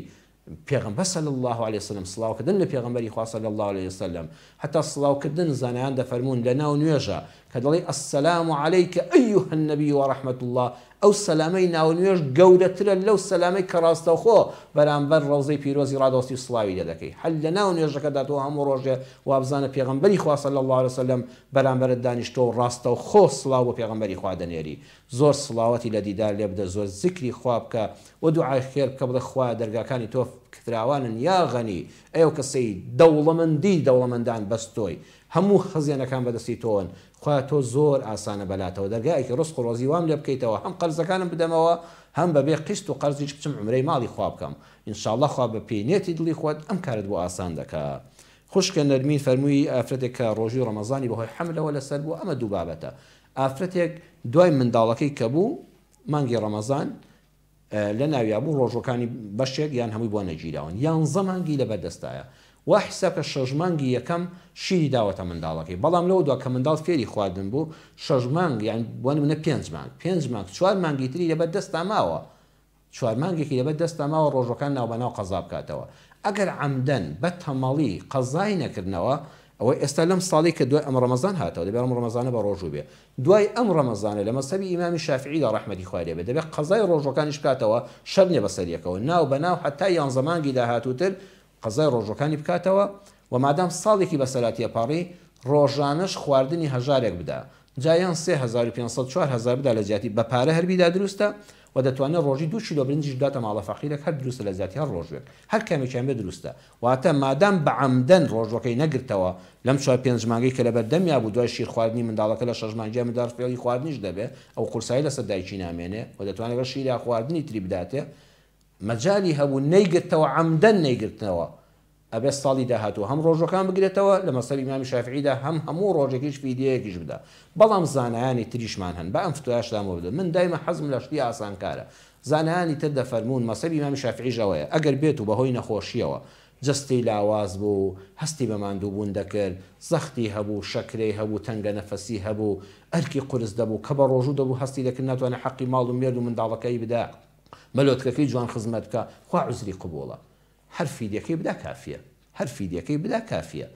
پێغەمبەر صلی اللە علیە وسلم سڵاو کردن لە پێغەمبەری خوا صلی اللە علیە وسلم هەتا سڵاو کردن زانایان دەفەرموون لە ناو نوێژە کە دەڵێی السلام علیک ایها النبی و رحمە اللە ئەو سەلامەی ناو نوێژ گەورەترە لەو سەلامەی کە ڕاستەوخۆ بەرامبەر ڕەوزەی پیرۆزی ڕادەستی و سڵاوی لێ دەکەی هەر لە ناو نوێژەکەدا تۆ هەموو ڕۆژێ وابزانە پێغەمبەری خوا صلی اللە علیە وسلم بەرامبەرت دانیشتووە و ڕاستەوخۆ سڵاو بۆ پێغەمبەری خوا دەنێری زۆر سڵاوەتی لە دیدار لێ بدە زۆر زیکری خوا بکە و دوعای خێر بکە بڵێ خوایە دەرگاکانی تۆ فراوانن یا غەنی ئەی ئەو کەسەی دەوڵەمەندی دەوڵەمەندان بەس تۆی هەموو خەزێنەکان بەدەستی تۆن خوایە تۆ زۆر ئاسانە بەلاتەوە دەرگایەکی ڕزق و ڕۆزی وام لێ بکەیتەوە هەم قەرزەکانم بدەمەوە هەم بەبێ قیست و قەرزیش بچم عومرەی ماڵی خوا بکەم ان شاءاللە خوا بە پێی نێتی دڵی خۆت ئەم کارەت بۆ ئاسان دەکا خوشکە نەرمین فەرمووی ئافرەتێک کە ڕۆژووی ڕەمەزانی بەهۆی حەملەوە لەسەر بوو ئەمە دوو بابەتە ئافرەتێک دوای منداڵەکەی کە بوو مانگی ڕەمەزان لە ناویا بوو ڕۆژوەکانی بەشێک یان هەمووی بۆ نەگیراون یانزە مانگی لەبەر دەستایە وا حیساب کە شەش مانگی یەکەم شیری داوەتە منداڵەکەی بەڵام لەوە دوا کە منداڵ فێری خواردن بوو شەش مانگ یان بۆ نمونە پێنج مانگ پێنج مانگ چوار مانگی تری لەبەر دەستا ماوە چوار مانگێکی لەبەر دەستا ماوە ڕۆژوەکان ناوبەناو قەزا بکاتەوە ئەگەر عەمدەن بە تەمەڵی قەزای نەکردنەوە ئەوە ئێستا لەم ساڵەی کە دوای ئەم ڕەمەزان هاتەوە دەبێ ئەم ڕەمەزانە بە ڕۆژوو بێ دوای ئەم ڕەمەزانە لە مەزهەبی ئیمامی شافعیدا ڕەحمەتی خوای لێ بێ دەبێ قەزای ڕۆژوەکانیش بکاتەوە شەرت نیە بەسەر یەکەوە ناو بە ناو هەتا یانزە مانگی داهاتووتر قەزای ڕۆژوەکانی بکاتەوە و مادام ساڵێکی بەسەرا تێپەڕی ڕۆژانەش خواردنی هەژارێک بدا جا یان 3500 4000 بدا لە جیاتی بە پارە هەر بیدا دروستە و دەتوانێت ڕۆژی دوو کیلۆ برنجیش بداتە ماڵە فەقیرێک هەر دروستە لە جیاتی هەر ڕۆژوێک هەر کامێکیان بێ دروستە واتە مادام بە عەمدەن ڕۆژوەکەی نەگرتەوە لەم چوار پێنج مانگەی کە لەبەر دەمیا بوو دوای شیر خواردنی منداڵەکە لە شەش مانگیا منداڵ فێڵی خواردنیش دەبێ ئەو قورسایی لەسەر دایکی نامێنێ و دەتوانێ لەگەڵ شیرا خواردنی تری بداتێ مەجالی هەبوو نەیگرتەوە عەمدەن نەیگرتنەوە ئەبێ ساڵی داهاتوو هەم ڕۆژوەکان بگرێتەوە لە مەزهەبی ئیمامی شافعیدا هەم هەموو ڕۆژێکیش فیدیەیەکیش بدا بەڵام زانایانی تریشمان هەن با ئەم فتوایەشتان بۆ بدەم من دایمە حەزم لە شتی ئاسانکارە زانایانی تر دەفەرموون مەزهەبی ئیمامی شافعیش ئەوەیە ئەگەر بێت و بەهۆی نەخۆشیەوە جەستەی لاواز بوو هەستی بە ماندووبوون دەکرد زەختی هەبوو شەکرەی هەبوو تەنگە نەفەسی هەبوو ئەرکی قورس دەبوو کە بە ڕۆژوو دەبوو هەستی دەکرد ناتوانێت حەقی ماڵ و مێرد و منداڵەکەی بدا مەلۆتکەکەی جوان خزمەت بکا خوا عوزری قبوڵە هەر فیدیەکەی بدا کافیە هەر فیدیەکەی بدا کافیە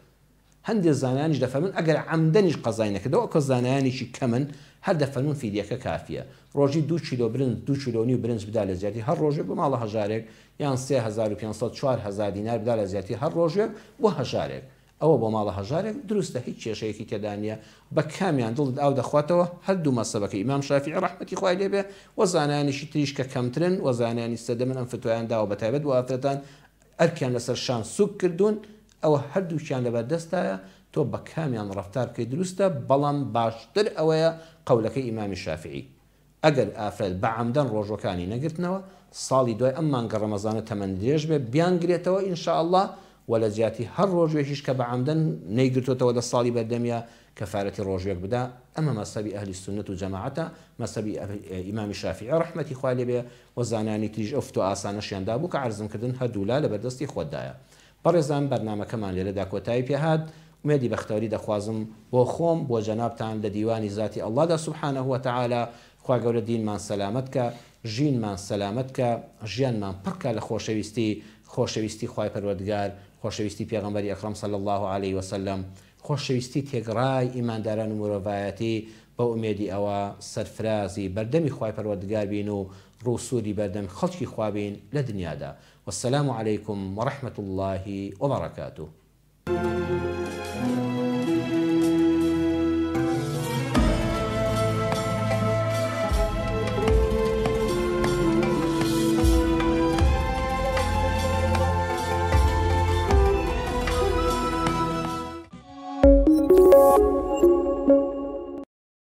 هەندێ زانایانیش دەفەرموون ئەگەر عەمدەنیش قەزای نەکردەوە کە زانایانێکی کەمن هەر دەفەرموون فیدیەکە کافیە ڕۆژی دوو کیلۆ برنج دوو کیلۆ نیو برنج بدا لە جیاتی هەر ڕۆژێک بۆ ماڵە هەژارێک یان 3500 4000 دینار بدا لە جیاتی هەر ڕۆژێک بۆ هەژارێک ئەوە بۆ ماڵە هەژارێک دروستە هیچ کێشەیەکی تێدا نیە بە کامیان دڵت ئاو دەخواتەوە هەردوو مەزهەبەکەی ئیمام شافیعی ڕەحمەتی خوای لێ بێ وە زانایانیشی تریش کە کەمترن وە زانایانی سەردەمن ئەم فتوایان داوە بەتایبەت بۆ ئافرەتان ئەرکیان لەسەر شان سوک کردوون ئەوە هەردووکیان لەبەر دەستایە تۆ بە کامیان ڕەفتار بکەی دروستە بەڵام باشتر ئەوەیە قەولەکەی ئیمامی شافیعی. ئەگەر ئافرەت بە عەمدەن ڕۆژوەکانی نەگرتنەوە ساڵی دوای ئەم مانگە ڕەمەزانە تەمەن درێژ بێ بیانگرێتەوە ان شاء اللە وە لە جیاتی هەر ڕۆژوێکیش کە بە عەمدەن نەیگرتۆتەوە لە ساڵی بەردەمیا کەفارەتی ڕۆژوێک بدا ئەمە مەزهەبی ئەهلی سوننەت و جەماعەتە مەزهەبی ئیمامی شافیعی ڕەحمەتی خوای لێ بێ وە زانایانی تریش ئەو فتوا ئاسانەشیان دابوو کە عەرزم کردن هەردوولا لەبەردەستی خۆتدایە بەڕێزان بەرنامەکەمان لێرەدا کۆتایی پێهات ئومێدی بەختەوەری دەخوازم بۆ خۆم بۆ جەنابتان لە دیوانی زاتی اللە دا سبحانە وتعالی خوا گەورە دینمان سەلامەت کا ژینمان سەلامەت کا ژیانمان پڕ کا لە خۆشەویستی خۆشەویستی خوای پەروەردگار خۆشەویستی پێغەمبەری ئەکڕەم صلی اللە علیە وسلم خۆشەویستی تێکڕای ئیمانداران و مرۆڤایەتی بە ئومێدی ئەوە سەرفرازی بەردەمی خوای پەروەردگار بین و ڕووسووری بەردەم خەڵکی خوا بین لە دنیادا والسلام علیکم ورحمە اللە وبرکاته.